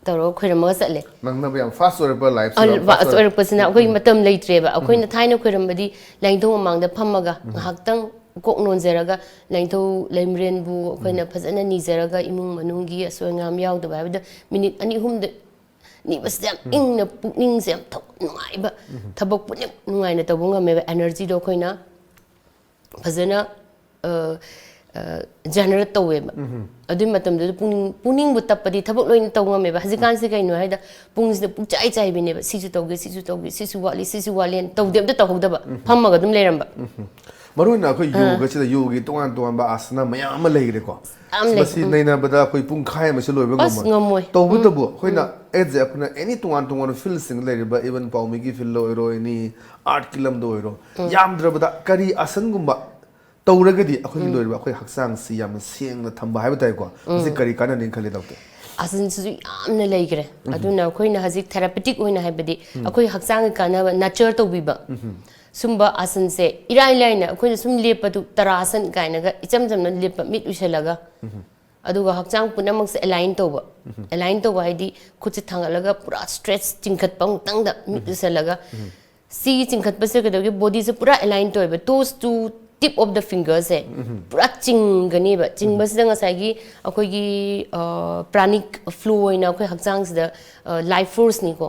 ꯇꯧꯔꯒ ꯈꯣꯏꯔꯝꯃꯒ ꯆꯠꯂꯦ꯫ ꯅꯪꯅꯕ ꯌꯥꯝ ꯐꯥꯁ ꯑꯣꯏꯔꯛꯄ ꯂꯥꯏꯐꯁꯦ ꯑꯜ- ꯌꯥꯝ ꯐꯥꯁ ꯐꯥꯁ ꯑꯣꯏꯔꯛꯄ꯫ ꯑꯣꯏꯔꯛꯄꯁꯤꯅ ꯑꯩꯈꯣꯏꯒꯤ ꯃꯇꯝ ꯂꯩꯇ꯭ꯔꯦꯕ꯫ ꯑꯩꯈꯣꯏꯅ ꯊꯥꯏꯅ ꯈꯣꯏꯔꯝꯕꯗꯤ ꯂꯥꯏꯅꯤꯡꯊꯧ ꯃꯃꯥꯡꯗ ꯐꯝꯃꯒ ꯉꯥꯏꯍꯥꯛꯇꯪ ꯀꯣꯛ ꯅꯣꯟꯖꯔꯒ, ꯂꯥꯏꯅꯤꯡꯊꯧ ꯂꯩꯃꯔꯦꯟꯕꯨ ꯑꯩꯈꯣꯏꯅ ꯐꯖꯅ ꯅꯤꯖꯔꯒ, ꯏꯃꯨꯡ ꯃꯅꯨꯡꯒꯤ ꯑꯁꯣꯏ ꯑꯉꯥꯝ ꯌꯥꯎꯗꯕ ꯍꯥꯏꯕꯗ ꯃꯤꯅꯤꯠ ꯑꯅꯤ ꯑꯍꯨꯝꯗ ꯅꯤꯕꯁꯤꯗ ꯌꯥꯝ ꯏꯪꯅ, ꯄꯨꯛꯅꯤꯡꯁꯦ ꯌꯥꯝ ꯊꯧ-, ꯅꯨꯡꯉꯥꯏꯕ, ꯊꯕꯛ ꯄꯨꯝꯅꯃꯛ ꯅꯨꯡꯉꯥꯏꯅ ꯇꯧꯕ ꯉꯝꯃꯦꯕ꯫ ꯑꯦꯅꯔꯖꯤꯗꯣ ꯑꯩꯈꯣꯏꯅ ꯐꯖꯅ, ꯑ, ꯑ, ꯖꯦꯅꯦꯔꯦꯠ ꯇꯧꯋꯦꯕ꯫ ꯑꯗꯨꯒꯤ ꯃꯇꯝꯗꯨꯗ ꯄꯨꯛꯅꯤꯡ, ꯄꯨꯛꯅꯤꯡꯕꯨ ꯇꯞꯄꯗꯤ ꯊꯕꯛ ꯂꯣꯏꯅ ꯇꯧ ꯉꯝꯃꯦꯕ꯫ ꯍꯧꯖꯤꯛꯀꯥꯟꯁꯤ ꯀꯩꯅꯣ ꯍꯥꯏꯗ, ꯄꯨꯡꯁꯤꯗ ꯄꯨꯡꯆꯥꯏ ꯆꯥꯏꯕꯤꯅꯦꯕ꯫ ꯁꯤꯁꯨ ꯇꯧꯒꯦ, ꯁꯤꯁꯨ ꯇꯧꯒꯦ, ꯁꯤꯁꯨ ꯋꯥꯠꯂꯤ, ꯁꯤꯁꯨ ꯋꯥꯠꯂꯤ ꯍꯥꯏꯅ ꯇꯧꯗꯦ, ꯑꯝꯇ ꯇꯧꯍꯧꯗꯕ, ꯐꯝꯃꯒ ꯑꯗꯨꯝ ꯂꯩꯔꯝꯕ꯫ ꯃꯔꯨ ꯑꯣꯏꯅ ꯑꯩꯈꯣꯏ ꯌꯣꯒꯁꯤꯗ ꯌꯣꯒꯒꯤ ꯇꯣꯉꯥꯟ ꯇꯣꯉꯥꯟꯕ ꯑꯥꯁꯅ ꯃꯌꯥꯝ ꯑꯃ ꯂꯩꯈ꯭ꯔꯦꯀꯣ꯫ ꯌꯥꯝ ꯂꯩ꯫ ꯃꯁꯤ ꯅꯩꯅꯕꯗ ꯑꯩꯈꯣꯏ ꯄꯨꯡꯈꯥꯏ ꯑꯃꯁꯨ ꯂꯣꯏꯕ ꯑꯁ, ꯉꯝꯃꯣꯏ꯫ ꯉꯝꯃꯣꯏ꯫ ꯇꯧꯕꯇꯕꯨ ꯑꯩꯈꯣꯏꯅ ꯑꯦꯠꯁꯦ ꯑꯩꯈꯣꯏꯅ ꯑꯦꯅꯤ ꯇꯣꯉꯥꯟ ꯇꯣꯉꯥꯟꯕ ꯐꯤꯜꯁꯤꯡ ꯂꯩꯔꯤꯕ, ꯏꯚꯟ ꯄꯥꯎꯃꯤꯒꯤ ꯐꯤꯜꯗ ꯑꯣꯏꯔꯣ, ꯑꯦꯅꯤ ꯑꯥꯔꯠꯀꯤ ꯂꯝꯗ ꯑꯣꯏꯔꯣ, ꯌꯥꯝꯗ꯭ꯔꯕꯗ ꯀꯔꯤ ꯑꯥꯁꯟꯒꯨꯝꯕ ꯇꯧꯔꯒꯗꯤ ꯑꯩꯈꯣꯏꯒꯤ ꯂꯣꯏꯔꯤꯕ ꯑꯩꯈꯣꯏ ꯍꯛꯆꯥꯡꯁꯤ ꯌꯥꯝꯅ ꯁꯦꯡꯅ ꯊꯝꯕ ꯍꯥꯏꯕ ꯇꯥꯏꯀꯣ? ꯃꯁꯤ ꯀꯔꯤ ꯀꯥꯟꯅꯅꯤ ꯈꯜꯂꯤ, ꯗꯣꯛꯇꯔ? ꯑꯥꯁꯟꯁꯤꯁꯨ ꯌꯥꯝꯅ ꯂꯩꯈ꯭ꯔꯦ꯫ ꯑꯗꯨꯅ ꯑꯩꯈꯣꯏꯅ ꯍꯧꯖꯤꯛ ꯊꯦꯔꯥꯄꯤꯇꯤꯛ ꯑꯣꯏꯅ, ꯍꯥꯏꯕꯗꯤ ꯑꯩꯈꯣꯏ ꯍꯛꯆꯥꯡꯒꯤ ꯀꯥꯟꯅꯕ, ꯅꯔꯆꯔ ꯇꯧꯕꯤꯕ, ꯁꯨꯝꯕ ꯑꯥꯁꯟꯁꯦ ꯏꯔꯥꯏ ꯂꯥꯏꯅ ꯑꯩꯈꯣꯏꯅ ꯁꯨꯝ ꯂꯦꯞꯄꯗꯨ, ꯇꯔꯥꯁꯟ ꯀꯥꯏꯅꯒ ꯏꯆꯝ ꯆꯝꯅ ꯂꯦꯞꯄ, ꯃꯤꯠ ꯎꯏꯁꯜꯂꯒ, ꯑꯗꯨꯒ ꯍꯛꯆꯥꯡ ꯄꯨꯝꯅꯃꯛꯁꯦ ꯑꯦꯂꯥꯏꯟ ꯇꯧꯕ꯫ ꯑꯦꯂꯥꯏꯟ ꯇꯧꯕ ꯍꯥꯏꯗꯤ ꯈꯨꯠꯁꯦ ꯊꯥꯡꯒꯠꯂꯒ ꯄꯨꯔꯥ ꯁ꯭ꯇ꯭ꯔꯦꯠꯆ ꯆꯤꯡꯈꯠꯄ ꯑꯃꯨꯛꯇꯪꯗ, ꯃꯤꯠ ꯎꯏꯁꯜꯂꯒ꯫ ꯁꯤꯒꯤ ꯆꯤꯡꯈꯠꯄꯁꯦ ꯀꯩꯗꯧꯒꯦ? ꯕꯣꯗꯤꯁꯦ ꯄꯨꯔꯥ ꯑꯦꯂꯥꯏꯟ ꯇꯧꯋꯦꯕ꯫ Toes to tip of the fingerꯁꯦ ꯄꯨꯔꯥ ꯆꯤꯡꯒꯅꯦꯕ꯫ ꯆꯤꯡꯕꯁꯤꯗ ꯉꯁꯥꯏꯒꯤ ꯑꯩꯈꯣꯏꯒꯤ, ꯑ, ꯄ꯭ꯔꯥꯅꯤꯛ ꯐ꯭ꯂꯣ ꯑꯣꯏꯅ ꯑꯩꯈꯣꯏ ꯍꯛꯆꯥꯡꯁꯤꯗ, ꯑ, ꯂꯥꯏꯐ ꯐꯣꯔꯁꯅꯤꯀꯣ꯫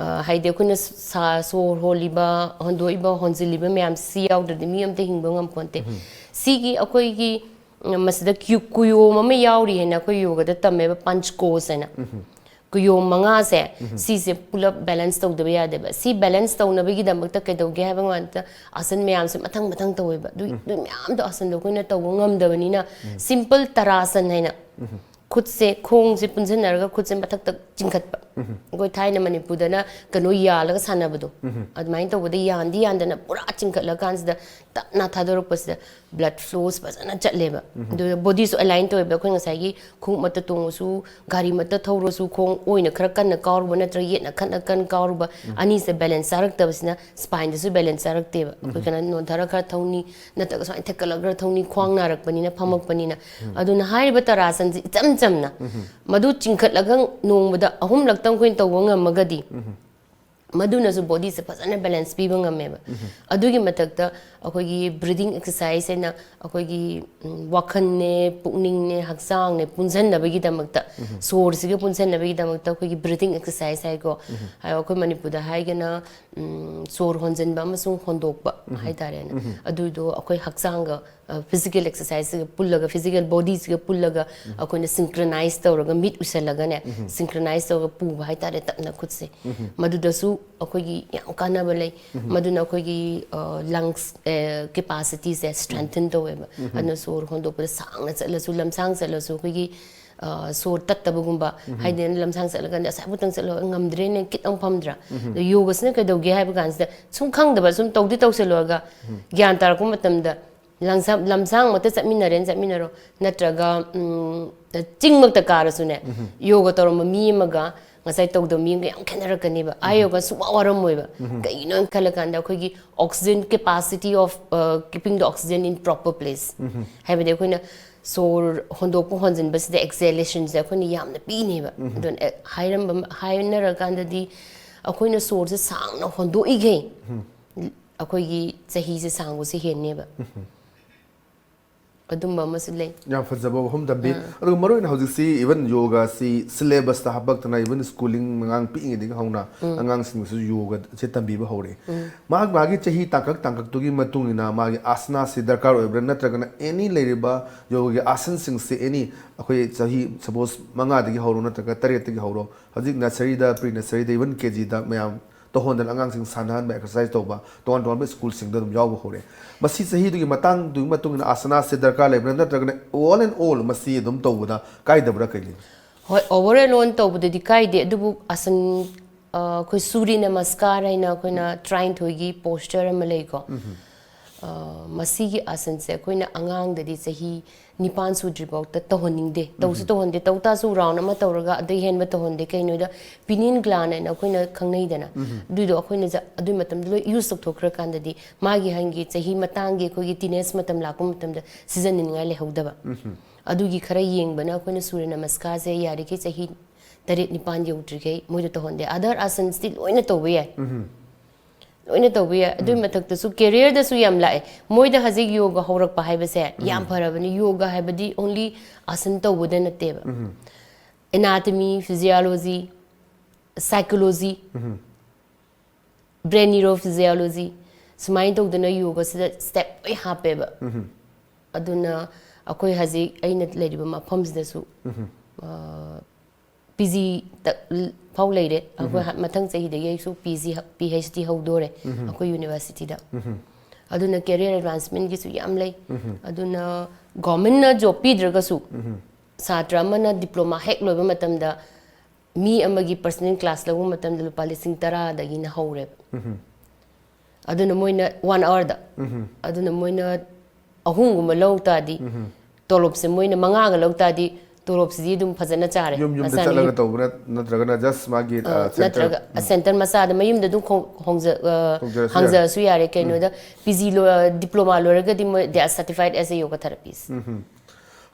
ꯑ, ꯍꯥꯏꯗꯤ ꯑꯩꯈꯣꯏꯅ ꯁꯥ-, ꯁꯣꯔ ꯍꯣꯜꯂꯤꯕ, ꯍꯣꯟꯗꯣꯛꯏꯕ, ꯍꯣꯟꯖꯤꯜꯂꯤꯕ ꯃꯌꯥꯝꯁꯤ ꯌꯥꯎꯗ꯭ꯔꯗꯤ ꯃꯤ ꯑꯝꯇ ꯍꯤꯡꯕ ꯉꯝꯄꯣꯟꯇꯦ꯫ ꯁꯤꯒꯤ ꯑꯩꯈꯣꯏꯒꯤ ꯃꯁꯤꯗ ꯀ꯭ꯌꯨ ꯀꯨꯌꯣꯝ ꯑꯃ ꯌꯥꯎꯔꯤ ꯍꯥꯏꯅ ꯑꯩꯈꯣꯏ ꯌꯣꯒꯗ ꯇꯝꯃꯦꯕ, ꯄꯟꯆ ꯀꯣꯁ ꯍꯥꯏꯅ꯫ ꯀꯨꯌꯣꯝ ꯃꯉꯥꯁꯦ, ꯁꯤꯁꯦ ꯄꯨꯂꯞ ꯕꯦꯂꯦꯟꯁ ꯇꯧꯗꯕ ꯌꯥꯗꯦꯕ꯫ ꯁꯤ ꯕꯦꯂꯦꯟꯁ ꯇꯧꯅꯕꯒꯤꯗꯃꯛꯇ ꯀꯩꯗꯧꯒꯦ ꯍꯥꯏꯕ ꯀꯥꯟꯗ, ꯑꯥꯁꯟ ꯃꯌꯥꯝꯁꯦ ꯃꯊꯪ ꯃꯊꯪ ꯇꯧꯋꯦꯕ꯫ ꯑꯗꯨ ꯑꯗꯨ ꯃꯌꯥꯝꯗꯣ ꯑꯥꯁꯟꯗꯣ ꯑꯩꯈꯣꯏꯅ ꯇꯧꯕ ꯉꯝꯗꯕꯅꯤꯅ, ꯁꯤꯝꯄꯜ ꯇꯔꯥꯁꯟ ꯍꯥꯏꯅ, ꯈꯨꯠꯁꯦ, ꯈꯣꯡꯁꯦ ꯄꯨꯟꯁꯤꯟꯅꯔꯒ ꯈꯨꯠꯁꯦ ꯃꯊꯛꯇ ꯆꯤꯡꯈꯠꯄ꯫ ꯑꯩꯈꯣꯏ ꯊꯥꯏꯅ ꯃꯅꯤꯄꯨꯔꯗꯅ ꯀꯩꯅꯣ ꯌꯥꯜꯂꯒ ꯁꯥꯟꯅꯕꯗꯣ, ꯑꯗꯨꯃꯥꯏꯅ ꯇꯧꯕꯗ ꯌꯥꯟꯗꯤ ꯌꯥꯟꯗꯅ ꯄꯨꯔꯥ ꯆꯤꯡꯈꯠꯂꯀꯥꯟꯁꯤꯗ ꯇꯞꯅ ꯊꯥꯗꯣꯔꯛꯄꯁꯤꯗ blood flows ꯐꯖꯅ ꯆꯠꯂꯦꯕ꯫ ꯑꯗꯨꯒ ꯕꯣꯗꯤꯁꯨ ꯑꯦꯂꯥꯏꯟ ꯇꯧꯋꯦꯕ꯫ ꯑꯩꯈꯣꯏ ꯉꯁꯥꯏꯒꯤ ꯈꯣꯡꯎꯞ ꯃꯠꯇ ꯇꯣꯡꯉꯁꯨ, ꯒꯥꯔꯤ ꯃꯠꯇ ꯊꯧꯔꯁꯨ, ꯈꯣꯡ ꯑꯣꯏꯅ ꯈꯔ ꯀꯟꯅ ꯀꯥꯎꯔꯨꯕ ꯅꯠꯇ꯭ꯔꯒ ꯌꯦꯠꯅ ꯈꯔ ꯀꯟꯅ ꯀꯥꯎꯔꯨꯕ, ꯑꯅꯤꯁꯦ ꯕꯦꯂꯦꯟꯁ ꯆꯥꯔꯛꯇꯕꯁꯤꯅ ꯁ꯭ꯄꯥꯏꯟꯗꯁꯨ ꯕꯦꯂꯦꯟꯁ ꯆꯥꯔꯛꯇꯦꯕ꯫ ꯑꯩꯈꯣꯏ ꯀꯩꯅꯣ ꯅꯣꯟꯊꯔ ꯈꯔ ꯊꯧꯅꯤ, ꯅꯠꯇ꯭ꯔꯒ ꯁꯨꯃꯥꯏꯅ ꯊꯦꯛꯀꯠꯂꯒ ꯈꯔ ꯊꯧꯅꯤ, ꯈ꯭ꯋꯥꯡ ꯅꯥꯔꯛꯄꯅꯤꯅ, ꯐꯝꯃꯛꯄꯅꯤꯅ꯫ ꯑꯗꯨꯅ ꯍꯥꯏꯔꯤꯕ ꯇꯔꯥꯁꯟꯁꯤ ꯏꯆꯝ ꯆꯝꯅ ꯃꯗꯨ ꯆꯤꯡꯈꯠꯂꯒ ꯅꯣꯡꯃꯗ ꯑꯍꯨꯝꯂꯛꯇꯪ ꯑꯩꯈꯣꯏꯅ ꯇꯧꯕ ꯉꯝꯃꯒꯗꯤ, ꯃꯗꯨꯅꯁꯨ ꯕꯣꯗꯤꯁꯦ ꯐꯖꯅ ꯕꯦꯂꯦꯟꯁ ꯄꯤꯕ ꯉꯝꯃꯦꯕ꯫ ꯑꯗꯨꯒꯤ ꯃꯊꯛꯇ ꯑꯩꯈꯣꯏꯒꯤ ꯕ꯭ꯔꯤꯗꯤꯡ ꯑꯦꯛꯁꯔꯁꯥꯏꯁ ꯍꯥꯏꯅ, ꯑꯩꯈꯣꯏꯒꯤ, ꯎꯝ, ꯋꯥꯈꯜꯅꯦ, ꯄꯨꯛꯅꯤꯡꯅꯦ, ꯍꯛꯆꯥꯡꯅꯦ ꯄꯨꯟꯁꯤꯟꯅꯕꯒꯤꯗꯃꯛꯇ, ꯁꯣꯔꯁꯤꯒ ꯄꯨꯟꯁꯤꯟꯅꯕꯒꯤꯗꯃꯛꯇ ꯑꯩꯈꯣꯏꯒꯤ ꯕ꯭ꯔꯤꯗꯤꯡ ꯑꯦꯛꯁꯔꯁꯥꯏꯁ ꯍꯥꯏꯀꯣ꯫ ꯍꯥꯏ-, ꯑꯩꯈꯣꯏ ꯃꯅꯤꯄꯨꯔꯗ ꯍꯥꯏꯒꯅ, ꯎꯝ, ꯁꯣꯔ ꯍꯣꯟꯖꯤꯟꯕ ꯑꯃꯁꯨꯡ ꯍꯣꯟꯗꯣꯛꯄ ꯍꯥꯏꯇꯥꯔꯦꯅꯦ꯫ ꯑꯗꯨꯗꯣ ꯑꯩꯈꯣꯏ ꯍꯛꯆꯥꯡꯒ, ꯐꯤꯖꯤꯀꯦꯜ ꯑꯦꯛꯁꯔꯁꯥꯏꯁꯁꯤꯒ ꯄꯨꯜꯂꯒ, ꯐꯤꯖꯤꯀꯦꯜ ꯕꯣꯗꯤꯁꯤꯒ ꯄꯨꯜꯂꯒ ꯑꯩꯈꯣꯏꯅ ꯁꯤꯡꯀ꯭ꯔꯅꯥꯏꯁ ꯇꯧꯔꯒ, ꯃꯤꯠ ꯎꯏꯁꯜꯂꯒꯅꯦ, ꯁꯤꯡꯀ꯭ꯔꯅꯥꯏꯁ ꯇꯧꯔꯒ ꯄꯨꯕ ꯍꯥꯏꯇꯥꯔꯦ, ꯇꯞꯅ ꯈꯨꯠꯁꯦ꯫ ꯃꯗꯨꯗꯁꯨ ꯑꯩꯈꯣꯏꯒꯤ ꯌꯥꯝ ꯀꯥꯟꯅꯕ ꯂꯩ꯫ ꯃꯗꯨꯅ ꯑꯩꯈꯣꯏꯒꯤ, ꯑ, ꯂꯪꯁ, ꯑ, ꯀꯦꯄꯥꯁꯤꯇꯤꯁꯦ ꯁ꯭ꯇꯔꯦꯡꯊꯟ ꯇꯧꯋꯦꯕ꯫ ꯑꯗꯨꯅ ꯁꯣꯔ ꯍꯣꯟꯗꯣꯛꯄꯗ ꯁꯥꯡꯅ ꯆꯠꯂꯁꯨ, ꯂꯝꯁꯥꯡ ꯆꯠꯂꯁꯨ ꯑꯩꯈꯣꯏꯒꯤ, ꯑ, ꯁꯣꯔ ꯇꯠꯇꯕꯒꯨꯝꯕ, ꯍꯥꯏꯗꯤ ꯂꯝꯁꯥꯡ ꯆꯠꯂꯀꯥꯟꯗ ꯑꯁꯥꯏꯕꯨꯛꯇꯪ ꯆꯠꯂꯒ ꯉꯝꯗ꯭ꯔꯦꯅꯦ, ꯈꯤꯇꯪ ꯐꯝꯗ꯭ꯔꯥ? ꯑꯗꯣ ꯌꯣꯒꯁꯤꯅ ꯀꯩꯗꯧꯒꯦ ꯍꯥꯏꯕ ꯀꯥꯟꯁꯤꯗ, ꯁꯨꯝ ꯈꯪꯗꯕ, ꯁꯨꯝ ꯇꯧꯗꯤ ꯇꯧꯁꯜꯂꯨꯔꯒ, ꯒ꯭ꯌꯥꯟ ꯇꯥꯔꯛꯄ ꯃꯇꯝꯗ ꯂꯝꯁꯥꯡ, ꯂꯝꯁꯥꯡꯃꯛꯇ ꯆꯠꯃꯤꯟꯅꯔꯦꯅ ꯆꯠꯃꯤꯟꯅꯔꯣ, ꯅꯠꯇ꯭ꯔꯒ, ꯎꯝ, ꯆꯤꯡꯃꯛꯇ ꯀꯥꯔꯁꯨꯅꯦ, ꯌꯣꯒ ꯇꯧꯔꯝꯕ ꯃꯤ ꯑꯃꯒ ꯉꯁꯥꯏ ꯇꯧꯗꯕ ꯃꯤ ꯑꯃꯒ ꯌꯥꯝ ꯈꯦꯠꯅꯔꯛꯀꯅꯦꯕ꯫ ꯑꯥ ꯌꯣꯒ ꯁꯨꯡꯋꯥ ꯋꯥꯔꯝꯃꯣꯏꯕ꯫ ꯀꯩꯒꯤꯅꯣ ꯍꯥꯏꯅ ꯈꯜꯂꯀꯥꯟꯗ ꯑꯩꯈꯣꯏꯒꯤ oxygen capacity of, uh, keeping the oxygen in proper place꯫ ꯍꯥꯏꯕꯗꯤ ꯑꯩꯈꯣꯏꯅ ꯁꯣꯔ ꯍꯣꯟꯗꯣꯛꯄ ꯍꯣꯟꯖꯤꯟꯕꯁꯤꯗ ꯑꯦꯛꯁꯦꯂꯦꯁꯟꯁꯦ ꯑꯩꯈꯣꯏꯅ ꯌꯥꯝꯅ ꯄꯤꯅꯦꯕ꯫ ꯑꯗꯨꯅ, ꯑꯦ, ꯍꯥꯏꯔꯝꯕ, ꯍꯥꯏꯅꯔꯀꯥꯟꯗꯗꯤ ꯑꯩꯈꯣꯏꯅ ꯁꯣꯔꯁꯦ ꯁꯥꯡꯅ ꯍꯣꯟꯗꯣꯛꯏꯈꯩ ꯑꯩꯈꯣꯏꯒꯤ ꯆꯍꯤꯁꯦ ꯁꯥꯡꯕꯁꯦ ꯍꯦꯟꯅꯦꯕ꯫ ꯑꯗꯨꯝꯕ ꯑꯃꯁꯨ ꯂꯩ꯫ ꯌꯥꯝ ꯐꯖꯕ ꯋꯥꯐꯝ ꯊꯝꯕꯤ꯫ ꯑꯗꯨꯒ ꯃꯔꯨꯑꯣꯏꯅ ꯍꯧꯖꯤꯛꯁꯤ even ꯌꯣꯒꯥꯁꯤ syllabus ꯇ ꯍꯥꯞꯄꯛꯇꯅ even schooling ꯑꯉꯥꯡ ꯄꯤꯛꯏꯉꯩꯗꯒꯤ ꯍꯧꯅ ꯑꯉꯥꯡꯁꯤꯡꯗꯁꯨ ꯌꯣꯒꯥꯁꯦ ꯇꯝꯕꯤꯕ ꯍꯧꯔꯦ꯫ ꯃꯍꯥꯛ ꯃꯥꯒꯤ ꯆꯍꯤ ꯇꯥꯡꯀꯛ ꯇꯥꯡꯀꯛꯇꯨꯒꯤ ꯃꯇꯨꯡ ꯏꯟꯅ ꯃꯥꯒꯤ ꯑꯁꯅꯥꯁꯤ ꯗꯔꯀꯥꯔ ꯑꯣꯏꯕ꯭ꯔꯥ, ꯅꯠꯇ꯭ꯔꯒꯅ any ꯂꯩꯔꯤꯕ ꯌꯣꯒꯥꯒꯤ ꯑꯁꯟꯁꯤꯡꯁꯦ any ꯑꯩꯈꯣꯏ ꯆꯍꯤ suppose ꯃꯉꯥꯗꯒꯤ ꯍꯧꯔꯣ ꯅꯠꯇ꯭ꯔꯒ ꯇꯔꯦꯠꯇꯒꯤ ꯍꯧꯔꯣ, ꯍꯧꯖꯤꯛ nursery ꯗ, pre nursery ꯗ, even K G ꯗ ꯃꯌꯥꯝ ꯇꯧꯍꯟꯗꯅ ꯑꯉꯥꯡꯁꯤꯡ ꯁꯥꯟꯅꯍꯟꯕ, exercise ꯇꯧꯕ ꯇꯣꯉꯥꯟ ꯇꯣꯉꯥꯟꯕ school ꯁꯤꯡꯗ ꯑꯗꯨꯝ ꯌꯥꯎꯕ ꯍꯧꯔꯦ꯫ ꯃꯁꯤ ꯆꯍꯤꯗꯨꯒꯤ ꯃꯇꯥꯡꯗꯨꯒꯤ ꯃꯇꯨꯡ ꯏꯟꯅ ꯑꯁꯅꯥꯁꯦ ꯗꯔꯀꯥꯔ ꯂꯩꯕ꯭ꯔꯥ, ꯅꯠꯇ꯭ꯔꯒꯅ all and all ꯃꯁꯤ ꯑꯗꯨꯝ ꯇꯧꯕꯗ ꯀꯥꯏꯗꯕ꯭ꯔꯥ ꯀꯩ ꯂꯩ? ꯍꯣꯏ, overall ꯑꯣꯏꯅ ꯇꯧꯕꯗꯗꯤ ꯀꯥꯏꯗꯦ, ꯑꯗꯨꯕꯨ ꯑꯁꯟ ꯑ, ꯑꯩꯈꯣꯏ ꯁꯨꯔ꯭ꯌ ꯅꯃꯁꯀꯥꯔ ꯍꯥꯏꯅ ꯑꯩꯈꯣꯏꯅ ꯇꯔꯥꯅꯤꯊꯣꯏꯒꯤ posture ꯑꯃ ꯂꯩꯀꯣ꯫ ꯑ, ꯃꯁꯤꯒꯤ ꯑꯁꯟꯁꯦ ꯑꯩꯈꯣꯏꯅ ꯑꯉꯥꯡꯗꯗꯤ ꯆꯍꯤ ꯅꯤꯄꯥꯟ ꯁꯨꯗ꯭ꯔꯤꯐꯥꯎꯗ ꯇꯧꯍꯟꯅꯤꯡꯗꯦ, ꯇꯧꯁꯨ ꯇꯧꯍꯟꯗꯦ꯫ ꯇꯧ ꯇꯥꯔꯁꯨ round ꯑꯃ ꯇꯧꯔꯒ ꯑꯗꯩ ꯍꯦꯟꯕ ꯇꯧꯍꯟꯗꯦ꯫ ꯀꯩꯅꯣꯗ, pineal gland ꯍꯥꯏꯅ ꯑꯩꯈꯣꯏꯅ ꯈꯪꯅꯩꯗꯅ, ꯑꯗꯨꯏꯗꯣ ꯑꯩꯈꯣꯏꯅ ꯖ-, ꯑꯗꯨꯏ ꯃꯇꯝꯗ ꯂꯣꯏ use ꯇꯧꯊꯣꯛꯈ꯭ꯔꯀꯥꯟꯗꯗꯤ ꯃꯥꯒꯤ ꯍꯪꯒꯤ ꯆꯍꯤ ꯃꯇꯥꯡꯒꯤ ꯑꯩꯈꯣꯏꯒꯤ teenage ꯃꯇꯝ ꯂꯥꯛꯄ ꯃꯇꯝꯗ ꯁꯤꯖꯤꯟꯅꯅꯤꯡꯉꯥꯏ ꯂꯩꯍꯧꯗꯕ꯫ ꯑꯗꯨꯒꯤ ꯈꯔ ꯌꯦꯡꯕꯅ ꯑꯩꯈꯣꯏꯅ ꯁꯨꯔ꯭ꯌ ꯅꯃꯁꯀꯥꯔꯁꯦ ꯌꯥꯔꯤꯈꯩ ꯆꯍꯤ ꯇꯔꯦꯠ ꯅꯤꯄꯥꯟ ꯌꯧꯗ꯭ꯔꯤꯈꯩ ꯃꯣꯏꯗ ꯇꯧꯍꯟꯗꯦ꯫ Other ꯑꯁꯟꯁꯇꯤ ꯂꯣꯏꯅ ꯇꯧꯕ ꯌꯥꯏ, ꯂꯣꯏꯅ ꯇꯧꯕ ꯌꯥꯏ꯫ ꯑꯗꯨꯒꯤ ꯃꯊꯛꯇꯁꯨ career ꯗꯁꯨ ꯌꯥꯝ ꯂꯥꯛꯑꯦ꯫ ꯃꯣꯏꯗ ꯍꯧꯖꯤꯛ ꯌꯣꯒ ꯍꯧꯔꯛꯄ ꯍꯥꯏꯕꯁꯦ ꯌꯥꯝ ꯐꯔꯕꯅꯤ꯫ ꯌꯣꯒ ꯍꯥꯏꯕꯗꯤ only ꯑꯁꯟ ꯇꯧꯕꯗ ꯅꯠꯇꯦꯕ꯫ Anatomy, physiology, psychology, brain neurophysiology, ꯁꯨꯃꯥꯏꯅ ꯇꯧꯗꯅ ꯌꯣꯒꯁꯤꯗ step ꯂꯣꯏ ꯍꯥꯞꯄꯦꯕ꯫ ꯑꯗꯨꯅ ꯑꯩꯈꯣꯏ ꯍꯧꯖꯤꯛ ꯑꯩꯅ ꯂꯩꯔꯤꯕ ꯃꯐꯝꯁꯤꯗꯁꯨ, ꯑ, P G ꯇ-, ꯐꯥꯎ ꯂꯩꯔꯦ꯫ ꯑꯩꯈꯣꯏ ꯃꯊꯪ ꯆꯍꯤꯗꯒꯤ ꯑꯩꯁꯨ P G ꯍ-, P H D ꯍꯧꯗꯣꯔꯦ ꯑꯩꯈꯣꯏ university ꯗ꯫ ꯑꯗꯨꯅ career advancement ꯒꯤꯁꯨ ꯌꯥꯝ ꯂꯩ꯫ ꯑꯗꯨꯅ government ꯅ job ꯄꯤꯗ꯭ꯔꯒꯁꯨ ꯁꯥꯇ꯭ꯔ ꯑꯃꯅ diploma ꯍꯦꯛ ꯂꯣꯏꯕ ꯃꯇꯝꯗ ꯃꯤ ꯑꯃꯒꯤ personal class ꯂꯧꯕ ꯃꯇꯝꯗ ꯂꯨꯄꯥ ꯂꯤꯁꯤꯡ ꯇꯔꯥꯗꯒꯤꯅ ꯍꯧꯔꯦꯕ꯫ ꯑꯗꯨꯅ ꯃꯣꯏꯅ one hour ꯗ, ꯑꯗꯨꯅ ꯃꯣꯏꯅ ꯑꯍꯨꯝꯒꯨꯝꯕ ꯂꯧ ꯇꯥꯔꯗꯤ, ꯇꯣꯂꯣꯞꯁꯦ ꯃꯣꯏꯅ ꯃꯉꯥꯒ ꯂꯧ ꯇꯥꯔꯗꯤ, ꯇꯣꯂꯣꯞꯁꯤꯗꯤ ꯑꯗꯨꯝ ꯐꯖꯅ ꯆꯥꯔꯦ꯫ ꯌꯨꯝ ꯌꯨꯝꯗ ꯃꯆꯥꯅꯤ ꯆꯠꯂꯒ ꯌꯨꯝ-, ꯇꯧꯕ꯭ꯔꯥ, ꯅꯠꯇ꯭ꯔꯒꯅ just ꯃꯥꯒꯤ, ꯑ, ꯑ, center? ꯅꯠꯇ꯭ꯔꯒ center ꯃꯆꯥꯗ ꯃꯌꯨꯝꯗ ꯑꯗꯨꯝ ꯈꯣꯡ-, ꯍꯣꯡꯖ-, ꯑ, ꯍꯣꯡꯖꯔꯁꯨ ꯌꯥꯔꯦ꯫ ꯍꯥꯡꯖꯔꯁꯨ ꯌꯥꯔꯦ꯫ ꯀꯩꯅꯣꯗ P G ꯂꯣ-, diploma ꯂꯣꯏꯔꯒꯗꯤ ꯃꯣꯏ they are certified as a yoga therapist꯫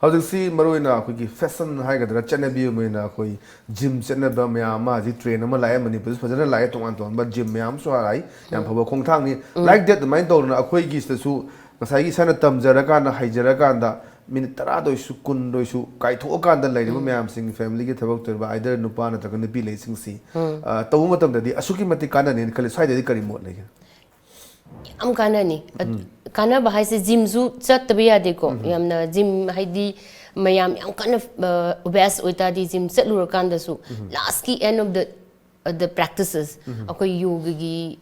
ꯍꯧꯖꯤꯛꯁꯤ ꯃꯔꯨꯑꯣꯏꯅ ꯑꯩꯈꯣꯏꯒꯤ fashion ꯍꯥꯏꯒꯗ꯭ꯔꯥ, ꯆꯠꯅꯕꯤ ꯑꯃ ꯑꯣꯏꯅ ꯑꯩꯈꯣꯏ gym ꯆꯠꯅꯕ ꯃꯌꯥꯝ ꯑꯃ ꯍꯧꯖꯤꯛ trend ꯑꯃ ꯂꯥꯛꯑꯦ꯫ ꯃꯅꯤꯄꯨꯔꯗꯁꯨ ꯐꯖꯅ ꯂꯥꯛꯑꯦ, ꯇꯣꯉꯥꯟ ꯇꯣꯉꯥꯟꯕ gym ꯃꯌꯥꯝ ꯑꯃꯁꯨ ꯂꯥꯛꯏ, ꯌꯥꯝ ꯐꯕ ꯈꯣꯡꯊꯥꯡꯅꯤ꯫ Like that ꯑꯗꯨꯃꯥꯏꯅ ꯇꯧꯗꯅ ꯑꯩꯈꯣꯏꯒꯤ ꯁꯤꯗꯁꯨ ꯉꯁꯥꯏꯒꯤ ꯏꯁꯥꯅ ꯇꯝꯖꯔꯀꯥꯟꯗ, ꯍꯩꯖꯔꯀꯥꯟꯗ, ꯃꯤꯅꯤꯠ ꯇꯔꯥꯗ ꯑꯣꯏꯁꯨ, ꯀꯨꯟꯗ ꯑꯣꯏꯁꯨ ꯀꯥꯏꯊꯣꯛꯑꯀꯥꯟꯗ ꯂꯩꯔꯤꯕ ꯃꯌꯥꯝꯁꯤꯡ, ꯐꯦꯃꯤꯂꯤꯒꯤ ꯊꯕꯛ ꯇꯧꯔꯤꯕ ꯑꯥꯏꯗꯔ ꯅꯨꯄꯥ ꯅꯠꯇ꯭ꯔꯒ ꯅꯨꯄꯤ ꯂꯩꯁꯤꯡꯁꯤ, ꯑ, ꯇꯧꯕ ꯃꯇꯝꯗꯗꯤ ꯑꯁꯨꯛꯀꯤ ꯃꯇꯤꯛ ꯀꯥꯟꯅꯅꯤꯅ ꯈꯜꯂꯤ꯫ ꯁ꯭ꯋꯥꯏꯗꯗꯤ ꯀꯔꯤ ꯃꯣꯠ ꯂꯩꯒꯦ? ꯌꯥꯝ ꯀꯥꯟꯅꯅꯤ꯫ ꯑ, ꯀꯥꯟꯅꯕ ꯍꯥꯏꯁꯦ ꯖꯤꯝꯁꯨ ꯆꯠꯇꯕ ꯌꯥꯗꯦꯀꯣ꯫ ꯌꯥꯝꯅ ꯖꯤꯝ ꯍꯥꯏꯗꯤ ꯃꯌꯥꯝ ꯌꯥꯝ ꯀꯟꯅ ꯑꯣꯕꯦꯁ ꯑꯣꯏꯇꯥꯔꯗꯤ ꯖꯤꯝ ꯆꯠꯂꯨꯔꯀꯥꯟꯗꯁꯨ ꯂꯥꯁꯀꯤ ꯑꯦꯟ ꯑꯣꯐ ꯗ ꯗ ꯄ꯭ꯔꯦꯛꯇꯤꯁꯦꯁ ꯑꯩꯈꯣꯏ ꯌꯣꯒꯒꯤ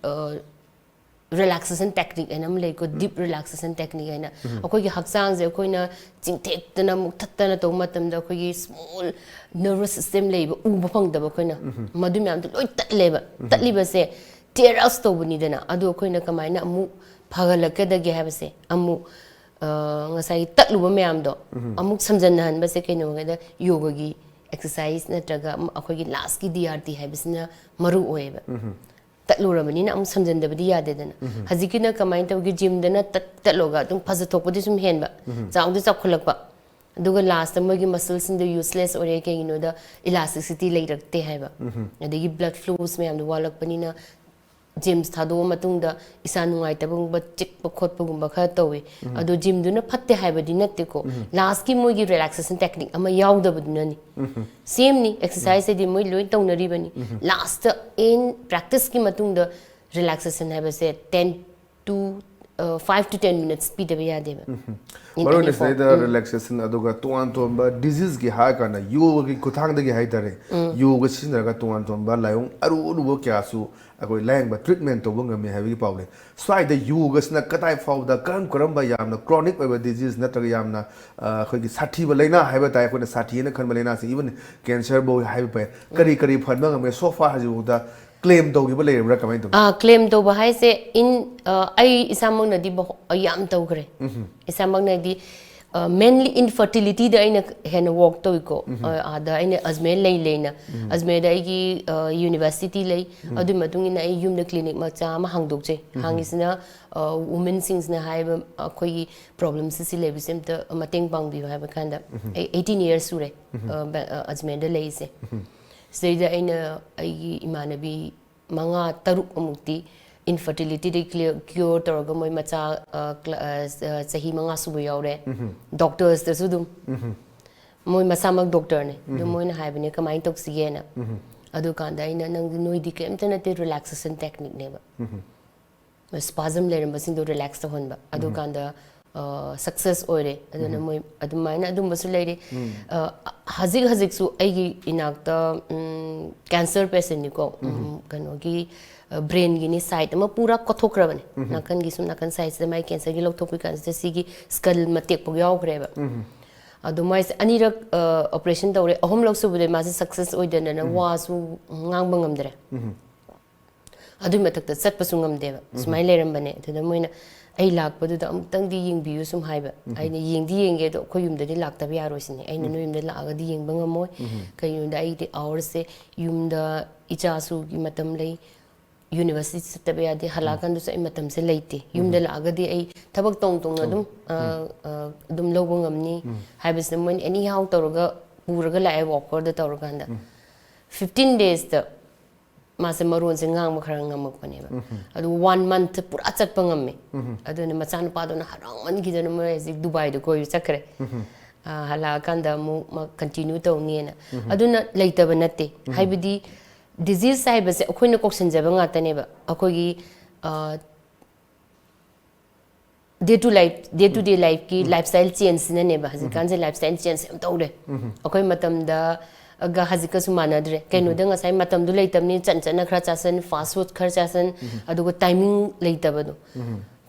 ꯔꯤꯂꯦꯛꯁꯦꯁꯟ ꯇꯦꯛꯅꯤꯛ ꯍꯥꯏꯅ ꯑꯃ ꯂꯩꯀꯣ, ꯗꯤꯞ ꯔꯤꯂꯦꯛꯁꯦꯁꯟ ꯇꯦꯛꯅꯤꯛ ꯍꯥꯏꯅ꯫ ꯑꯩꯈꯣꯏꯒꯤ ꯍꯛꯆꯥꯡꯁꯦ ꯑꯩꯈꯣꯏꯅ ꯆꯤꯡꯊꯦꯛꯇꯅ ꯃꯨꯛꯊꯠꯇꯅ ꯇꯧꯕ ꯃꯇꯝꯗ ꯑꯩꯈꯣꯏꯒꯤ ꯁ꯭ꯃꯣꯜ ꯅꯔꯚꯁ ꯁꯤꯁꯇꯦꯝ ꯂꯩꯕ ꯎꯕ ꯐꯪꯗꯕ ꯑꯩꯈꯣꯏꯅ, ꯃꯗꯨ ꯃꯌꯥꯝꯗꯣ ꯂꯣꯏ ꯇꯠꯂꯦꯕ꯫ ꯇꯠꯂꯤꯕꯁꯦ ꯇꯤꯌꯔ ꯑꯞꯁ ꯇꯧꯕꯅꯤꯗꯅ꯫ ꯑꯗꯣ ꯑꯩꯈꯣꯏꯅ ꯀꯃꯥꯏꯅ ꯑꯃꯨꯛ ꯐꯒꯠꯂꯛꯀꯗꯒꯦ ꯍꯥꯏꯕꯁꯦ, ꯑꯃꯨꯛ ꯑ, ꯉꯁꯥꯏꯒꯤ ꯇꯠꯂꯨꯕ ꯃꯌꯥꯝꯗꯣ ꯑꯃꯨꯛ ꯁꯝꯖꯟꯅꯍꯟꯕꯁꯦ ꯀꯩꯅꯣ ꯍꯥꯏꯗ ꯌꯣꯒꯒꯤ ꯑꯦꯛꯁꯔꯁꯥꯏꯁ ꯅꯠꯇ꯭ꯔꯒ ꯑꯃ ꯑꯩꯈꯣꯏꯒꯤ ꯂꯥꯁꯀꯤ ꯗꯤ ꯑꯥꯔ ꯇꯤ ꯍꯥꯏꯕꯁꯤꯅ ꯃꯔꯨ ꯑꯣꯏꯌꯦꯕ꯫ ꯇꯠꯂꯨꯔꯕꯅꯤꯅ ꯑꯃꯨꯛ ꯁꯝꯖꯟꯗꯕꯗꯤ ꯌꯥꯗꯦꯗꯅ꯫ ꯍꯧꯖꯤꯛꯀꯤꯅ ꯀꯃꯥꯏꯅ ꯇꯧꯒꯦ? ꯖꯤꯝꯗꯅ ꯇꯠ ꯇꯠꯂꯣꯒ ꯑꯗꯨꯝ ꯐꯖꯊꯣꯛꯄꯗꯤ ꯁꯨꯝ ꯍꯦꯟꯕ, ꯆꯥꯎꯗꯤ ꯆꯥꯎꯈꯠꯂꯛꯄ, ꯑꯗꯨꯒ ꯂꯥꯁꯇ ꯃꯣꯏꯒꯤ ꯃꯁꯜꯁꯤꯡꯗꯣ ꯌꯨꯁꯂꯦꯁ ꯑꯣꯏꯔꯦ꯫ ꯀꯩꯒꯤꯅꯣꯗ ꯏꯂꯥꯁꯇꯤꯁꯤꯇꯤ ꯂꯩꯔꯛꯇꯦ ꯍꯥꯏꯕ꯫ ꯑꯗꯒꯤ ꯕ꯭ꯂꯗ ꯐ꯭ꯂꯣꯁ ꯃꯌꯥꯝꯗꯣ ꯋꯥꯠꯂꯛꯄꯅꯤꯅ ꯖꯤꯝꯁ ꯊꯥꯗꯣꯛꯑ ꯃꯇꯨꯡꯗ ꯏꯁꯥ ꯅꯨꯡꯉꯥꯏꯇꯕꯒꯨꯝꯕ, ꯆꯤꯛꯄ ꯈꯣꯠꯄꯒꯨꯝꯕ ꯈꯔ ꯇꯧꯋꯤ꯫ ꯑꯗꯣ ꯖꯤꯝꯗꯨꯅ ꯐꯠꯇꯦ ꯍꯥꯏꯕꯗꯤ ꯅꯠꯇꯦꯀꯣ꯫ ꯂꯥꯁꯀꯤ ꯃꯣꯏꯒꯤ ꯔꯤꯂꯦꯛꯁꯦꯁꯟ ꯇꯦꯛꯅꯤꯛ ꯑꯃ ꯌꯥꯎꯗꯕꯗꯨꯅꯅꯤ꯫ ꯁꯦꯝꯅꯤ, ꯑꯦꯛꯁꯔꯁꯥꯏꯁ ꯍꯥꯏꯗꯤ ꯃꯣꯏ ꯂꯣꯏ ꯇꯧꯅꯔꯤꯕꯅꯤ꯫ ꯂꯥꯁꯇ ꯑꯦꯟ ꯄ꯭ꯔꯦꯛꯇꯤꯁꯀꯤ ꯃꯇꯨꯡꯗ ꯔꯤꯂꯦꯛꯁꯦꯁꯟ ꯍꯥꯏꯕꯁꯦ ten two five two ten minutes ꯄꯤꯗꯕ ꯌꯥꯗꯦꯕ꯫ In ꯃꯔꯨ any ꯑꯣꯏꯅ form. ꯁꯤꯗꯩꯗ ꯔꯤꯂꯦꯛꯁꯦꯁꯟ ꯑꯗꯨꯒ ꯇꯣꯉꯥꯟ ꯇꯣꯉꯥꯟꯕ ꯗꯤꯖꯤꯖꯀꯤ ꯍꯥꯏꯔ ꯀꯥꯟꯗ ꯌꯣꯒꯒꯤ ꯈꯨꯠꯊꯥꯡꯗꯒꯤ ꯍꯥꯏꯇꯥꯔꯦ, ꯌꯣꯒ ꯁꯤꯖꯤꯟꯅꯔꯒ ꯇꯣꯉꯥꯟ ꯇꯣꯉꯥꯟꯕ ꯂꯥꯏꯑꯣꯡ ꯑꯔꯨ ꯑꯔꯨꯕ ꯀꯌꯥꯁꯨ ꯑꯩꯈꯣꯏ ꯂꯥꯌꯦꯡꯕ, ꯇ꯭ꯔꯤꯠꯃꯦꯟ ꯇꯧꯕ ꯉꯝꯃꯤ ꯍꯥꯏꯕꯒꯤ ꯄꯥꯎꯅꯤ꯫ ꯁ꯭ꯋꯥꯏꯗ ꯌꯣꯒꯁꯤꯅ ꯀꯗꯥꯏ ꯐꯥꯎꯕꯗ ꯀꯔꯝ ꯀꯔꯝꯕ ꯌꯥꯝꯅ ꯀ꯭ꯔꯣꯅꯤꯛ ꯑꯣꯏꯕ ꯗꯤꯖꯤꯖ ꯅꯠꯇ꯭ꯔꯒ ꯌꯥꯝꯅ, ꯑ, ꯑꯩꯈꯣꯏꯒꯤ ꯁꯥꯊꯤꯕ ꯂꯥꯏꯅꯥ ꯍꯥꯏꯕ ꯇꯥꯏ, ꯑꯩꯈꯣꯏꯅ ꯁꯥꯊꯤꯅ ꯈꯟꯕ ꯂꯥꯏꯅꯥꯁꯤꯡ, ꯏꯚꯟ ꯀꯦꯟꯁꯔꯐꯧ ꯍꯥꯏꯕ ꯐꯩ, ꯀꯔꯤ ꯀꯔꯤ ꯐꯍꯟꯕ ꯉꯝꯃꯦ? ꯁꯣ ꯐꯥꯔ ꯍꯧꯖꯤꯛꯐꯥꯎꯗ ꯀ꯭ꯂꯦꯝ ꯇꯧꯈꯤꯕ ꯂꯩꯔꯕ꯭ꯔꯥ, ꯀꯃꯥꯏꯅ ꯇꯧꯏ? ꯑꯥ, ꯀ꯭ꯂꯦꯝ ꯇꯧꯕ ꯍꯥꯏꯁꯦ, ꯏꯟ ꯑ, ꯑꯩ ꯏꯁꯥꯃꯛꯅꯗꯤ ꯕꯍꯣ- ꯌꯥꯝ ꯇꯧꯈ꯭ꯔꯦ꯫ ꯏꯁꯥꯃꯛꯅꯗꯤ ꯃꯦꯟꯂꯤ ꯏꯟꯐꯔꯇꯤꯂꯤꯇꯤꯗ ꯑꯩꯅ ꯍꯦꯟꯅ ꯋꯥꯔꯛ ꯇꯧꯏꯀꯣ꯫ ꯑ, ꯑꯥꯗ ꯑꯩꯅ ꯑꯖꯃꯦꯔ ꯂꯩ ꯂꯩꯅ, ꯑꯖꯃꯦꯔꯗ ꯑꯩꯒꯤ ꯌꯨꯅꯤꯚꯔꯁꯤꯇꯤ ꯂꯩ꯫ ꯑꯗꯨꯒꯤ ꯃꯇꯨꯡ ꯏꯟꯅ ꯑꯩ ꯌꯨꯝꯗ ꯀ꯭ꯂꯤꯅꯤꯛ ꯃꯆꯥ ꯑꯃ ꯍꯥꯡꯗꯣꯛꯆꯩ꯫ ꯍꯥꯡꯉꯤꯁꯤꯅ ꯋꯨꯃꯦꯟꯁꯤꯡꯁꯤꯅ ꯍꯥꯏꯕ ꯑꯩꯈꯣꯏꯒꯤ ꯄ꯭ꯔꯣꯕ꯭ꯂꯦꯝꯁꯦ ꯁꯤ ꯂꯩꯕꯁꯦ ꯑꯝꯇ ꯃꯇꯦꯡ ꯄꯥꯡꯕꯤꯌꯨ ꯍꯥꯏꯕ ꯀꯥꯟꯗ꯫ ꯑꯩ ꯑꯩꯠꯇꯤꯟ ꯌꯔꯁ ꯁꯨꯔꯦ, ꯑ, ꯕ- ꯑ, ꯑꯖꯃꯦꯔꯗ ꯂꯩꯔꯤꯁꯦ꯫ ꯁꯤꯗꯩꯗ ꯑꯩꯅ ꯑꯩꯒꯤ ꯏꯃꯥꯟꯅꯕꯤ ꯃꯉꯥ ꯇꯔꯨꯛ ꯑꯃꯨꯛꯇꯤ infertility cure ꯇꯧꯔꯒ ꯃꯣꯏ ꯃꯆꯥ ꯑ, cl- ꯑ, ꯑ, ꯆꯍꯤ ꯃꯉꯥ ꯁꯨꯕ ꯌꯥꯎꯔꯦ꯫ ꯗꯣꯛꯇꯔꯁꯇꯁꯨ ꯑꯗꯨꯝ ꯃꯣꯏ ꯃꯁꯥꯃꯛ ꯗꯣꯛꯇꯔꯅꯦ ꯑꯗꯨ ꯃꯣꯏꯅ ꯍꯥꯏꯕꯅꯦ ꯀꯃꯥꯏꯅ ꯇꯧꯁꯤꯒꯦꯅ꯫ ꯑꯗꯨꯀꯥꯟꯗ ꯑꯩꯅ ꯅꯪ ꯅꯣꯏꯗꯤ ꯀꯩꯝꯇ ꯅꯠꯇꯦ relaxation techniqueꯅꯦꯕ꯫ Spasm ꯂꯩꯔꯝꯕꯁꯤꯡꯗꯣ relax ꯇꯧꯍꯟꯕ ꯑꯗꯨꯀꯥꯟꯗ success ꯑꯣꯏꯔꯦ꯫ ꯑꯗꯨꯅ ꯃꯣꯏ ꯑꯗꯨꯃꯥꯏꯅ ꯑꯗꯨꯝꯕꯁꯨ ꯂꯩꯔꯤ꯫ ꯑ, ꯍꯧꯖꯤꯛ ꯍꯧꯖꯤꯛꯁꯨ ꯑꯩꯒꯤ ꯏꯅꯥꯛꯇ cancer patientꯅꯤꯀꯣ꯫ ꯎꯝ, ꯀꯩꯅꯣꯒꯤ brain ꯒꯤꯅꯤ side ꯑꯃ ꯄꯨꯔꯥ ꯀꯣꯊꯣꯛꯈ꯭ꯔꯕꯅꯦ꯫ ꯅꯥꯀꯟꯒꯤ ꯁꯨꯝ ꯅꯥꯀꯟ sideꯁꯤꯗ ꯃꯥꯏ cancerꯒꯤ ꯂꯧꯊꯣꯛꯄꯤ ꯀꯥꯟꯁꯤꯗ ꯁꯤꯒꯤ skull ꯃꯇꯦꯛ ꯐꯥꯎ ꯌꯥꯎꯈ꯭ꯔꯦꯕ꯫ ꯑꯗꯣ ꯃꯥꯏꯁꯦ ꯑꯅꯤꯔꯛ operation ꯇꯧꯔꯦ꯫ ꯑꯍꯨꯝꯂꯛ ꯁꯨꯕꯗ ꯃꯥꯁꯦ success ꯑꯣꯏꯗꯅ ꯋꯥꯁꯨ ꯉꯥꯡꯕ ꯉꯝꯗ꯭ꯔꯦ꯫ ꯑꯗꯨꯏ ꯃꯊꯛꯇ ꯆꯠꯄꯁꯨ ꯉꯝꯗꯦꯕ꯫ ꯁꯨꯃꯥꯏꯅ ꯂꯩꯔꯝꯕꯅꯦ꯫ ꯑꯗꯨꯗ ꯃꯣꯏꯅ ꯑꯩ ꯂꯥꯛꯄꯗꯨꯗ ꯑꯃꯨꯛꯇꯪꯗꯤ ꯌꯦꯡꯕꯤꯌꯨ ꯁꯨꯝ ꯍꯥꯏꯕ꯫ ꯑꯩꯅ ꯌꯦꯡꯗꯤ ꯌꯦꯡꯒꯦ ꯑꯗꯣ ꯑꯩꯈꯣꯏ ꯌꯨꯝꯗꯗꯤ ꯂꯥꯛꯇꯕ ꯌꯥꯔꯣꯏ ꯁꯤꯅꯤ꯫ ꯑꯩꯅ ꯅꯣꯏ ꯌꯨꯝꯗ ꯂꯥꯛꯑꯒꯗꯤ ꯌꯦꯡꯕ ꯉꯝꯃꯣꯏ꯫ ꯀꯩꯒꯤꯅꯣꯗ ꯑꯩꯗꯤ hourꯁꯦ ꯌꯨꯝꯗ ꯏꯆꯥꯁꯨꯒꯤ ꯃꯇꯝ ꯂꯩ, university ꯆꯠꯇꯕ ꯌꯥꯗꯦ, ꯍꯜꯂꯛꯑꯀꯥꯟꯗꯁꯨ ꯑꯩ ꯃꯇꯝꯁꯦ ꯂꯩꯇꯦ꯫ ꯌꯨꯝꯗ ꯂꯥꯛꯑꯒꯗꯤ ꯑꯩ ꯊꯕꯛ ꯇꯧꯅ ꯇꯧꯅ ꯑꯗꯨꯝ ꯑ, ꯑ, ꯑꯗꯨꯝ ꯂꯧꯕ ꯉꯝꯅꯤ ꯍꯥꯏꯕꯁꯤꯗ ꯃꯣꯏꯅ anyhow ꯇꯧꯔꯒ ꯄꯨꯔꯒ ꯂꯥꯛꯑꯦ walkerꯗ ꯇꯧꯔꯀꯥꯟꯗ꯫ Fifteen daysꯇ ꯃꯥꯁꯦ ꯃꯔꯣꯟꯁꯦ ꯉꯥꯡꯕ ꯈꯔ ꯉꯝꯃꯛꯄꯅꯦꯕ꯫ ꯑꯗꯨ one month ꯄꯨꯔꯥ ꯆꯠꯄ ꯉꯝꯃꯦ꯫ ꯑꯗꯨꯅ ꯃꯆꯥꯅꯨꯄꯥꯗꯨꯅ ꯍꯔꯥꯎꯃꯟꯈꯤꯗꯅ ꯃꯣꯏ ꯍꯧꯖꯤꯛ ꯗꯨꯕꯥꯏꯗ ꯀꯣꯏꯕ ꯆꯠꯈ꯭ꯔꯦ꯫ ꯑ, ꯍꯜꯂꯛꯑꯀꯥꯟꯗ ꯑꯃꯨꯛ ꯃꯥ continue ꯇꯧꯅꯤꯅ꯫ ꯑꯗꯨꯅ ꯂꯩꯇꯕ ꯅꯠꯇꯦ꯫ ꯍꯥꯏꯕꯗꯤ disease ꯍꯥꯏꯕꯁꯦ ꯑꯩꯈꯣꯏꯅ ꯀꯣꯛꯁꯟꯖꯕ ꯉꯥꯛꯇꯅꯦꯕ꯫ ꯑꯩꯈꯣꯏꯒꯤ ꯑ, day to life, day to day lifeꯀꯤ lifestyle changeꯁꯤꯅꯅꯦꯕ꯫ ꯍꯧꯖꯤꯛꯀꯥꯟꯁꯦ lifestyle change ꯌꯥꯝ ꯇꯧꯔꯦ꯫ ꯑꯩꯈꯣꯏ ꯃꯇꯝꯗ ꯒ ꯍꯧꯖꯤꯛꯀꯁꯨ ꯃꯥꯟꯅꯗ꯭ꯔꯦ꯫ ꯀꯩꯅꯣꯗ ꯉꯁꯥꯏ ꯃꯇꯝꯗꯨ ꯂꯩꯇꯕꯅꯤ, ꯆꯟ ꯆꯠꯅ ꯈꯔ ꯆꯥꯁꯟ, fast food ꯈꯔ ꯆꯥꯁꯟ, ꯑꯗꯨꯒ timing ꯂꯩꯇꯕꯗꯣ꯫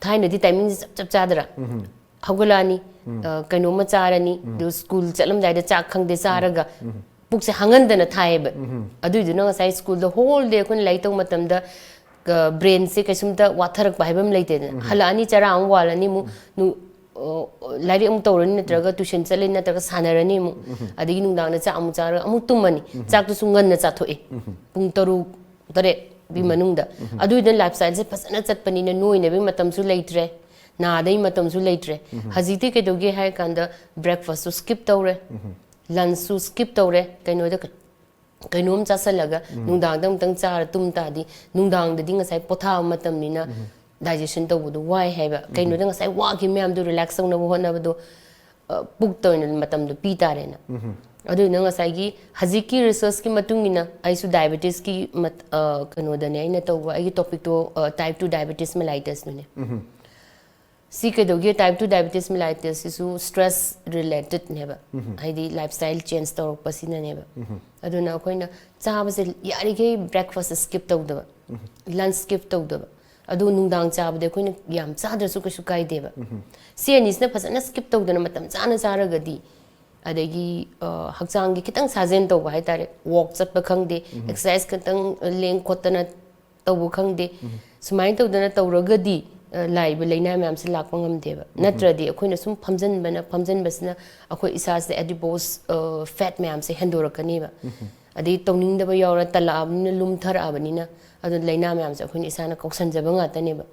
ꯊꯥꯏꯅꯗꯤ timingꯁꯦ ꯆꯞ ꯆꯞ ꯆꯥꯗ꯭ꯔꯥ? ꯍꯧꯒꯠꯂꯛꯑꯅꯤ, ꯑ, ꯀꯩꯅꯣꯝꯃ ꯆꯥꯔꯅꯤ, ꯑꯗꯨ school ꯆꯠꯂꯝꯗꯥꯏꯗ ꯆꯥꯛ ꯈꯪꯗꯦ ꯆꯥꯔꯒ ꯄꯨꯛꯁꯦ ꯍꯥꯡꯍꯟꯗꯅ ꯊꯥꯏꯌꯦꯕ꯫ ꯑꯗꯨꯏꯗꯨꯅ ꯉꯁꯥꯏ schoolꯗ whole day ꯑꯩꯈꯣꯏꯅ ꯂꯥꯏꯔꯤꯛ ꯇꯧꯕ ꯃꯇꯝꯗ, ꯑ, brainꯁꯦ ꯀꯩꯁꯨꯝꯇ ꯋꯥꯊꯔꯛꯄ ꯍꯥꯏꯕ ꯑꯃ ꯂꯩꯇꯦꯗꯅ꯫ ꯍꯜꯂꯛꯑꯅꯤ, ꯆꯔꯥ ꯑꯃꯨꯛ ꯋꯥꯜꯂꯅꯤ, ꯑꯃꯨꯛ ꯅꯨ-, ꯑ, ꯂꯥꯏꯔꯤꯛ ꯑꯃꯨꯛ ꯇꯧꯔꯅꯤ, ꯅꯠꯇ꯭ꯔꯒ tuition ꯆꯠꯂꯅꯤ, ꯅꯠꯇ꯭ꯔꯒ ꯁꯥꯟꯅꯔꯅꯤ ꯑꯃꯨꯛ꯫ ꯑꯗꯒꯤ ꯅꯨꯡꯗꯥꯡꯗ ꯆꯥꯛ ꯑꯃꯨꯛ ꯆꯥꯔꯒ ꯑꯃꯨꯛ ꯇꯨꯝꯃꯅꯤ꯫ ꯆꯥꯛꯇꯨꯁꯨ ꯉꯟꯅ ꯆꯥꯊꯣꯛꯑꯦ꯫ ꯄꯨꯡ ꯇꯔꯨꯛ, ꯇꯔꯦꯠꯀꯤ ꯃꯅꯨꯡꯗ꯫ ꯑꯗꯨꯏꯗꯨꯅ lifestyleꯁꯦ ꯐꯖꯅ ꯆꯠꯄꯅꯤꯅ ꯅꯣꯏꯅꯕꯒꯤ ꯃꯇꯝꯁꯨ ꯂꯩꯇ꯭ꯔꯦ, ꯅꯥꯗꯒꯤ ꯃꯇꯝꯁꯨ ꯂꯩꯇ꯭ꯔꯦ꯫ ꯍꯧꯖꯤꯛꯇꯤ ꯀꯩꯗꯧꯒꯦ ꯍꯥꯏꯔ ꯀꯥꯟꯗ breakfastꯁꯨ skip ꯇꯧꯔꯦ, lunchꯁꯨ skip ꯇꯧꯔꯦ, ꯀꯩꯅꯣꯗ ꯀ-, ꯀꯩꯅꯣꯝ ꯆꯥꯁꯜꯂꯒ ꯅꯨꯡꯗꯥꯡꯗ ꯑꯃꯨꯛꯇꯪ ꯆꯥꯔ ꯇꯨꯝ ꯇꯥꯔꯗꯤ, ꯅꯨꯡꯗꯥꯡꯗꯗꯤ ꯉꯁꯥꯏ ꯄꯣꯊꯥꯕ ꯃꯇꯝꯅꯤꯅ digestion ꯇꯧꯕꯗꯣ ꯋꯥꯏ ꯍꯥꯏꯕ꯫ ꯀꯩꯅꯣꯗ ꯉꯁꯥꯏ ꯋꯥꯈꯤꯕ ꯃꯌꯥꯝꯗꯣ relax ꯇꯧꯅꯕ ꯍꯣꯠꯅꯕꯗꯣ, ꯑ, ꯄꯨꯛꯇ ꯑꯣꯏꯅ ꯃꯇꯝꯗꯣ ꯄꯤ ꯇꯥꯔꯦꯅ꯫ ꯑꯗꯨꯅ ꯉꯁꯥꯏꯒꯤ ꯍꯧꯖꯤꯛꯀꯤ research ꯀꯤ ꯃꯇꯨꯡ ꯏꯟꯅ ꯑꯩꯁꯨ diabetes ꯀꯤ ꯃꯠ-, ꯑ, ꯀꯩꯅꯣꯗꯅꯦ ꯑꯩꯅ ꯇꯧꯕ, ꯑꯩꯒꯤ topic ꯇꯣ, ꯑ, type two diabetes mellitus ꯅꯨꯅꯦ꯫ ꯁꯤ ꯀꯩꯗꯧꯒꯦ, type two diabetes mellitus ꯁꯤꯁꯨ stress related ꯅꯦꯕ꯫ ꯍꯥꯏꯗꯤ lifestyle change ꯇꯧꯔꯛꯄꯁꯤꯅꯅꯦꯕ꯫ ꯑꯗꯨꯅ ꯑꯩꯈꯣꯏꯅ ꯆꯥꯕꯁꯦ ꯌꯥꯔꯤꯈꯩ breakfast skip ꯇꯧꯗꯕ, lunch skip ꯇꯧꯗꯕ꯫ ꯑꯗꯨ ꯅꯨꯡꯗꯥꯡ ꯆꯥꯕꯗꯤ ꯑꯩꯈꯣꯏꯅ ꯌꯥꯝ ꯆꯥꯗ꯭ꯔꯁꯨ ꯀꯩꯁꯨ ꯀꯥꯏꯗꯦꯕ꯫ ꯁꯤ ꯑꯅꯤꯁꯤꯅ ꯐꯖꯅ skip ꯇꯧꯗꯅ ꯃꯇꯝ ꯆꯥꯅ ꯆꯥꯔꯒꯗꯤ, ꯑꯗꯒꯤ, ꯑ, ꯍꯛꯆꯥꯡꯒꯤ ꯈꯤꯇꯪ ꯁꯥꯖꯦꯟ ꯇꯧꯕ ꯍꯥꯏꯇꯥꯔꯦ, walk ꯆꯠꯄ ꯈꯪꯗꯦ, exercise ꯈꯤꯇꯪ ꯂꯦꯡ ꯈꯣꯠꯇꯅ ꯇꯧꯕ ꯈꯪꯗꯦ, ꯁꯨꯃꯥꯏꯅ ꯇꯧꯗꯅ ꯇꯧꯔꯒꯗꯤ, ꯑ, ꯂꯥꯛꯏꯕ ꯂꯥꯏꯅꯥ ꯃꯌꯥꯝꯁꯦ ꯂꯥꯛꯄ ꯉꯝꯗꯦꯕ꯫ ꯅꯠꯇ꯭ꯔꯗꯤ ꯑꯩꯈꯣꯏꯅ ꯁꯨꯝ ꯐꯝꯖꯟꯕꯅ, ꯐꯝꯖꯟꯕꯁꯤꯅ ꯑꯩꯈꯣꯏ ꯏꯁꯥꯁꯤꯗ adipose, ꯑ, fat ꯃꯌꯥꯝꯁꯦ ꯍꯦꯟꯗꯣꯔꯛꯀꯅꯦꯕ꯫ ꯑꯗꯩ ꯇꯧꯅꯤꯡꯗꯕ ꯌꯥꯎꯔ ꯇꯜꯂꯛꯑꯕꯅꯤꯅ, ꯂꯨꯝꯊꯔꯛꯑꯕꯅꯤꯅ, ꯑꯗꯨꯅ ꯂꯥꯏꯅꯥ ꯃꯌꯥꯝꯁꯦ ꯑꯩꯈꯣꯏꯅ ꯏꯁꯥꯅ ꯀꯧꯁꯟꯖꯕ ꯉꯥꯛꯇꯅꯦꯕ꯫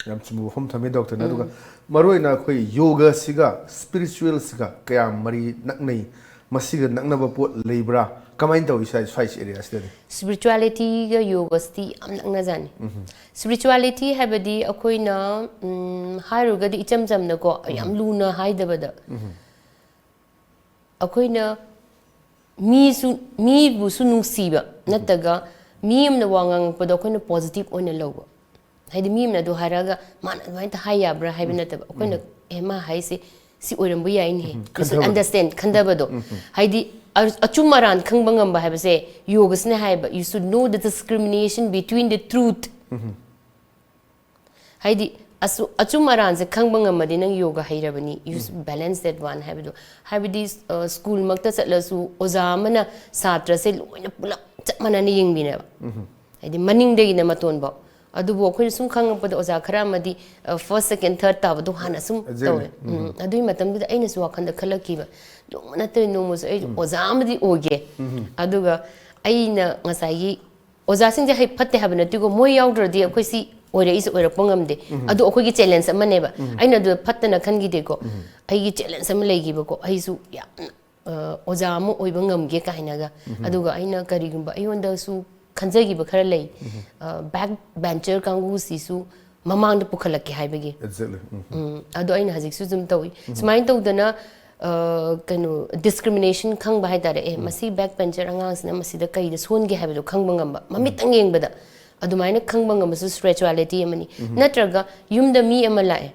ꯌꯥꯝ ꯆꯨꯝꯕ ꯋꯥꯐꯝ ꯊꯝꯃꯤ, doctor ꯅ꯫ ꯑꯗꯨꯒ ꯃꯔꯨꯑꯣꯏꯅ ꯑꯩꯈꯣꯏ ꯌꯣꯒꯁꯤꯒ spiritual ꯁꯤꯒ ꯀꯌꯥꯝ ꯃꯔꯤ ꯅꯛꯅꯩ? ꯃꯁꯤꯒ ꯅꯛꯅꯕ ꯄꯣꯠ ꯂꯩꯕ꯭ꯔꯥ? ꯀꯃꯥꯏꯅ ꯇꯧꯏ ꯁ꯭ꯋꯥꯏ, ꯁ꯭ꯋꯥꯏ area ꯁꯤꯗꯗꯤ? Spirituality ꯒ ꯌꯣꯒꯁꯤꯗꯤ ꯌꯥꯝ ꯅꯛꯅꯖꯥꯠꯅꯤ꯫ Spirituality ꯍꯥꯏꯕꯗꯤ ꯑꯩꯈꯣꯏꯅ, ꯎꯝ, ꯍꯥꯏꯔꯨꯔꯒꯗꯤ ꯏꯆꯝ ꯆꯝꯅꯀꯣ, ꯌꯥꯝ ꯂꯨꯅ ꯍꯥꯏꯗꯕꯗ, ꯑꯩꯈꯣꯏꯅ ꯃꯤꯁꯨ, ꯃꯤꯕꯨꯁꯨ ꯅꯨꯡꯁꯤꯕ ꯅꯠꯇ꯭ꯔꯒ ꯃꯤ ꯑꯃꯅ ꯋꯥ ꯉꯥꯡꯉꯛꯄꯗꯣ ꯑꯩꯈꯣꯏꯅ positive ꯑꯣꯏꯅ ꯂꯧꯕ꯫ ꯍꯥꯏꯗꯤ ꯃꯤ ꯑꯃꯅ ꯑꯗꯨ ꯍꯥꯏꯔꯛꯑꯒ ꯃꯥꯅ ꯑꯗꯨꯃꯥꯏꯅ ꯍꯥꯏ ꯌꯥꯕ꯭ꯔꯥ ꯍꯥꯏꯕ ꯅꯠꯇꯕ, ꯑꯩꯈꯣꯏꯅ, "ꯑꯦ, ꯃꯥ ꯍꯥꯏꯁꯦ ꯁꯤ ꯑꯣꯏꯔꯝꯕ ꯌꯥꯏꯅꯦ, you should ꯈꯟꯊꯕꯗꯣ꯫ Understand", ꯈꯟꯊꯕꯗꯣ꯫ ꯍꯥꯏꯗꯤ ꯑ-, ꯑꯆꯨꯝ ꯑꯔꯥꯟ ꯈꯪꯕ ꯉꯝꯕ ꯍꯥꯏꯕꯁꯦ ꯌꯣꯒꯁꯤꯅ ꯍꯥꯏꯕ, "You should know the discrimination between the truth". ꯍꯥꯏꯗꯤ ꯑꯁꯨ-, ꯑꯆꯨꯝ ꯑꯔꯥꯟꯁꯦ ꯈꯪꯕ ꯉꯝꯃꯗꯤ ꯅꯪ ꯌꯣꯒ ꯍꯩꯔꯕꯅꯤ, "You should balance that one" ꯍꯥꯏꯕꯗꯣ꯫ ꯍꯥꯏꯕꯗꯤ, ꯑ, ꯁ꯭ꯀꯨꯜꯃꯛꯇ ꯆꯠꯂꯁꯨ ꯑꯣꯖꯥ ꯑꯃꯅ ꯁꯥꯇ꯭ꯔꯁꯦ ꯂꯣꯏꯅ ꯄꯨꯂꯞ ꯆꯞ ꯃꯥꯟꯅꯅ ꯌꯦꯡꯕꯤꯅꯦꯕ꯫ ꯍꯥꯏꯗꯤ ꯃꯅꯤꯡꯗꯒꯤꯅ ꯃꯇꯣꯟꯐꯥꯎ꯫ ꯑꯗꯨꯕꯨ ꯑꯩꯈꯣꯏꯅ ꯁꯨꯝ ꯈꯪꯉꯛꯄꯗ ꯑꯣꯖꯥ ꯈꯔ ꯑꯃꯗꯤ, ꯑ, first, second, third ꯇꯥꯕꯗꯣ ꯍꯥꯟꯅ ꯁꯨꯝ Exactly. ꯇꯧꯋꯦ꯫ ꯎꯝ, ꯑꯗꯨꯒꯤ ꯃꯇꯝꯗꯨꯗ ꯑꯩꯅꯁꯨ ꯋꯥꯈꯜꯗ ꯈꯜꯂꯛꯈꯤꯕ, ꯅꯣꯡꯃ ꯅꯠꯇ꯭ꯔꯗꯤ ꯅꯣꯡꯃꯁꯨ ꯑꯩ ꯑꯣꯖꯥ ꯑꯃꯗꯤ ꯑꯣꯏꯒꯦ꯫ ꯑꯗꯨꯒ ꯑꯩꯅ ꯉꯁꯥꯏꯒꯤ ꯑꯣꯖꯥꯁꯤꯡꯁꯦ ꯍꯩ-, ꯐꯠꯇꯦ ꯍꯥꯏꯕ ꯅꯠꯇꯦꯀꯣ, ꯃꯣꯏ ꯌꯥꯎꯗ꯭ꯔꯗꯤ ꯑꯩꯈꯣꯏ ꯁꯤ ꯑꯣꯏꯔꯛꯏꯁꯦ ꯑꯣꯏꯔꯛꯄ ꯉꯝꯗꯦ꯫ ꯑꯗꯨ ꯑꯩꯈꯣꯏꯒꯤ challenge ꯑꯃꯅꯦꯕ꯫ ꯑꯩꯅ ꯑꯗꯨ ꯐꯠꯇꯅ ꯈꯟꯈꯤꯗꯦꯀꯣ꯫ ꯑꯩꯒꯤ challenge ꯑꯃ ꯂꯩꯈꯤꯕꯀꯣ, ꯑꯩꯁꯨ ꯌꯥꯝꯅ ꯑ, ꯑꯣꯖꯥ ꯑꯃ ꯑꯣꯏꯕ ꯉꯝꯒꯦ ꯀꯥꯏꯅꯒ꯫ ꯑꯗꯨꯒ ꯑꯩꯅ ꯀꯔꯤꯒꯨꯝꯕ ꯑꯩꯉꯣꯟꯗꯁꯨ ꯈꯟꯖꯈꯤꯕ ꯈꯔ ꯂꯩ꯫ ꯕꯦꯛ ꯕꯦꯟꯆꯔ ꯀꯥꯡꯕꯨꯁꯤꯁꯨ ꯃꯃꯥꯡꯗ ꯄꯨꯈꯠꯂꯛꯀꯦ ꯍꯥꯏꯕꯒꯤ꯫ Exactly. ꯎꯝ. ꯎꯝ, ꯑꯗꯣ ꯑꯩꯅ ꯍꯧꯖꯤꯛꯁꯨ ꯑꯗꯨꯝ ꯇꯧꯏ꯫ ꯁꯨꯃꯥꯏꯅ ꯇꯧꯗꯅ, ꯑ, ꯀꯩꯅꯣ, ꯗꯤꯁꯀ꯭ꯔꯤꯃꯤꯅꯦꯁꯟ ꯈꯪꯕ ꯍꯥꯏꯇꯥꯔꯦ꯫ ꯑꯦ, ꯃꯁꯤ ꯕꯦꯛ ꯕꯦꯟꯆꯔ ꯑꯉꯥꯡꯁꯤꯅ ꯃꯁꯤꯗ ꯀꯩꯗ ꯁꯣꯟꯒꯦ ꯍꯥꯏꯕꯗꯣ ꯈꯪꯕ ꯉꯝꯕ, ꯃꯃꯤꯠꯇꯪ ꯌꯦꯡꯕꯗ ꯑꯗꯨꯃꯥꯏꯅ ꯈꯪꯕ ꯉꯝꯕꯁꯨ ꯁ꯭ꯄꯤꯔꯤꯆꯨꯋꯦꯂꯤꯇꯤ ꯑꯃꯅꯤ꯫ ꯅꯠꯇ꯭ꯔꯒ ꯌꯨꯝꯗ ꯃꯤ ꯑꯃ ꯂꯥꯛꯑꯦ,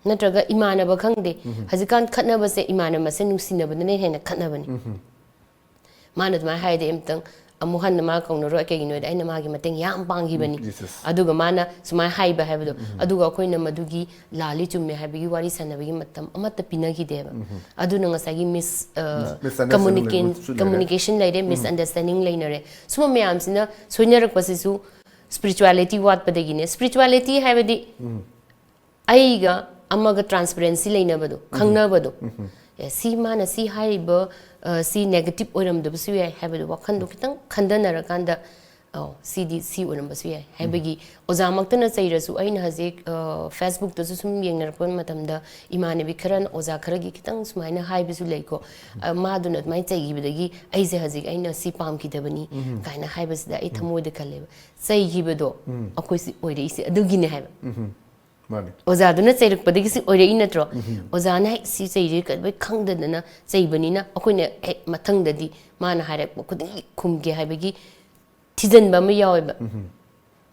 ꯅꯠꯇ꯭ꯔꯒ ꯏꯃꯥꯟꯅꯕ ꯈꯪꯗꯦ꯫ ꯍꯧꯖꯤꯛꯀꯥꯟ ꯈꯠꯅꯕꯁꯦ ꯏꯃꯥꯟꯅꯕ ꯃꯁꯦꯟ ꯅꯨꯡꯁꯤꯅꯕꯗꯅ ꯍꯦꯟꯅ ꯈꯠꯅꯕꯅꯤ꯫ ꯃꯥꯅ ꯑꯗꯨꯃꯥꯏꯅ ꯍꯥꯏꯔꯗꯤ ꯑꯝꯇꯪ ꯑꯃꯨꯛ ꯍꯟꯅ ꯃꯥ ꯀꯧꯅꯔꯣꯏ꯫ ꯀꯩꯒꯤꯅꯣꯗꯤ ꯑꯩꯅ ꯃꯥꯒꯤ ꯃꯇꯦꯡ ꯌꯥꯝ ꯄꯥꯡꯈꯤꯕꯅꯤ꯫ Yes, yes. ꯑꯗꯨꯒ ꯃꯥꯅ ꯁꯨꯃꯥꯏꯅ ꯍꯥꯏꯕ ꯍꯥꯏꯕꯗꯣ, ꯑꯗꯨꯒ ꯑꯩꯈꯣꯏꯅ ꯃꯗꯨꯒꯤ ꯂꯥꯜꯂꯤ ꯆꯨꯝꯃꯦ ꯍꯥꯏꯕꯒꯤ ꯋꯥꯔꯤ ꯁꯥꯟꯅꯕꯒꯤ ꯃꯇꯝ ꯑꯃꯠꯇ ꯄꯤꯅꯈꯤꯗꯦꯕ꯫ ꯑꯗꯨꯅ ꯉꯁꯥꯏꯒꯤ ꯃꯤꯁ Misunderstanding ꯂꯩꯕꯁꯨ ꯂꯩꯔꯦ꯫ ꯀꯝꯃꯨꯅꯤꯀꯦꯁꯟ ꯂꯩꯔꯦ, ꯃꯤꯁꯑꯟꯗꯔꯁꯇꯦꯟꯗꯤꯡ ꯂꯩꯅꯔꯦ꯫ ꯁꯨꯝꯕ ꯃꯌꯥꯝꯁꯤꯅ ꯁꯣꯏꯅꯔꯛꯄꯁꯤꯁꯨ ꯁ꯭ꯄꯤꯔꯤꯆꯨꯋꯦꯂꯤꯇꯤ ꯋꯥꯠꯄꯗꯒꯤꯅꯦ꯫ ꯁ꯭ꯄꯤꯔꯤꯆꯨꯋꯦꯂꯤꯇꯤ ꯍꯥꯏꯕꯗꯤ ꯑꯩꯒ ꯑꯃꯒ ꯇ꯭ꯔꯥꯟꯁꯄꯦꯔꯦꯟꯁꯤ ꯂꯩꯅꯕꯗꯣ, ꯈꯪꯅꯕꯗꯣ꯫ ꯑꯦ, ꯁꯤ ꯃꯥꯅ ꯁꯤ ꯍꯥꯏꯔꯤꯕ, ꯑ, ꯁꯤ ꯅꯦꯒꯦꯇꯤꯞ ꯑꯣꯏꯔꯝꯗꯕꯁꯨ ꯌꯥꯏ ꯍꯥꯏꯕꯗꯣ ꯋꯥꯈꯟꯗꯣ ꯈꯤꯇꯪ ꯈꯟꯊꯅꯔꯀꯥꯟꯗ, ꯑꯧ, ꯁꯤꯗꯤ ꯁꯤ ꯑꯣꯏꯔꯝꯕꯁꯨ ꯌꯥꯏ ꯍꯥꯏꯕꯒꯤ꯫ ꯑꯣꯖꯥꯃꯛꯇꯅ ꯆꯩꯔꯁꯨ, ꯑꯩꯅ ꯍꯧꯖꯤꯛ, ꯑ, ꯐꯦꯁꯕꯨꯛꯇꯁꯨ ꯁꯨꯝ ꯌꯦꯡꯅꯔꯛꯄ ꯃꯇꯝꯗ ꯏꯃꯥꯟꯅꯕꯤ ꯈꯔꯅ ꯑꯣꯖꯥ ꯈꯔꯒꯤ ꯈꯤꯇꯪ ꯁꯨꯃꯥꯏꯅ ꯍꯥꯏꯕꯁꯨ ꯂꯩꯀꯣ꯫ ꯑ, ꯃꯥꯗꯨꯅ ꯑꯗꯨꯃꯥꯏꯅ ꯆꯩꯈꯤꯕꯗꯒꯤ ꯑꯩꯁꯦ ꯍꯧꯖꯤꯛ ꯑꯩꯅ ꯁꯤ ꯄꯥꯝꯈꯤꯗꯕꯅꯤ ꯀꯥꯏꯅ ꯍꯥꯏꯕꯁꯤꯗ ꯑꯩ ꯊꯃꯣꯏꯗ ꯈꯜꯂꯦꯕ, ꯆꯩꯈꯤꯕꯗꯣ ꯑꯩꯈꯣꯏꯁꯤ ꯑꯣꯏꯔꯛꯏꯁꯦ ꯑꯗꯨꯒꯤꯅꯦ ꯍꯥꯏꯕ꯫ ꯃꯥꯅꯤ꯫ ꯑꯣꯖꯥꯗꯨꯅ ꯆꯩꯔꯛꯄꯗꯒꯤꯁꯨ ꯑꯣꯏꯔꯛꯏ ꯅꯠꯇ꯭ꯔꯣ? ꯑꯣꯖꯥꯅ ꯍꯦꯛ ꯁꯤ ꯆꯩꯔꯤ ꯀꯩꯗꯧꯕꯩ ꯈꯪꯗꯗꯅ ꯆꯩꯕꯅꯤꯅ ꯑꯩꯈꯣꯏꯅ ꯍꯦꯛ ꯃꯊꯪꯗꯗꯤ ꯃꯥꯅ ꯍꯥꯏꯔꯛꯄ ꯈꯨꯗꯤꯡꯒꯤ ꯈꯨꯝꯒꯦ ꯍꯥꯏꯕꯒꯤ ꯊꯤꯖꯤꯟꯕ ꯑꯃ ꯌꯥꯎꯋꯦꯕ꯫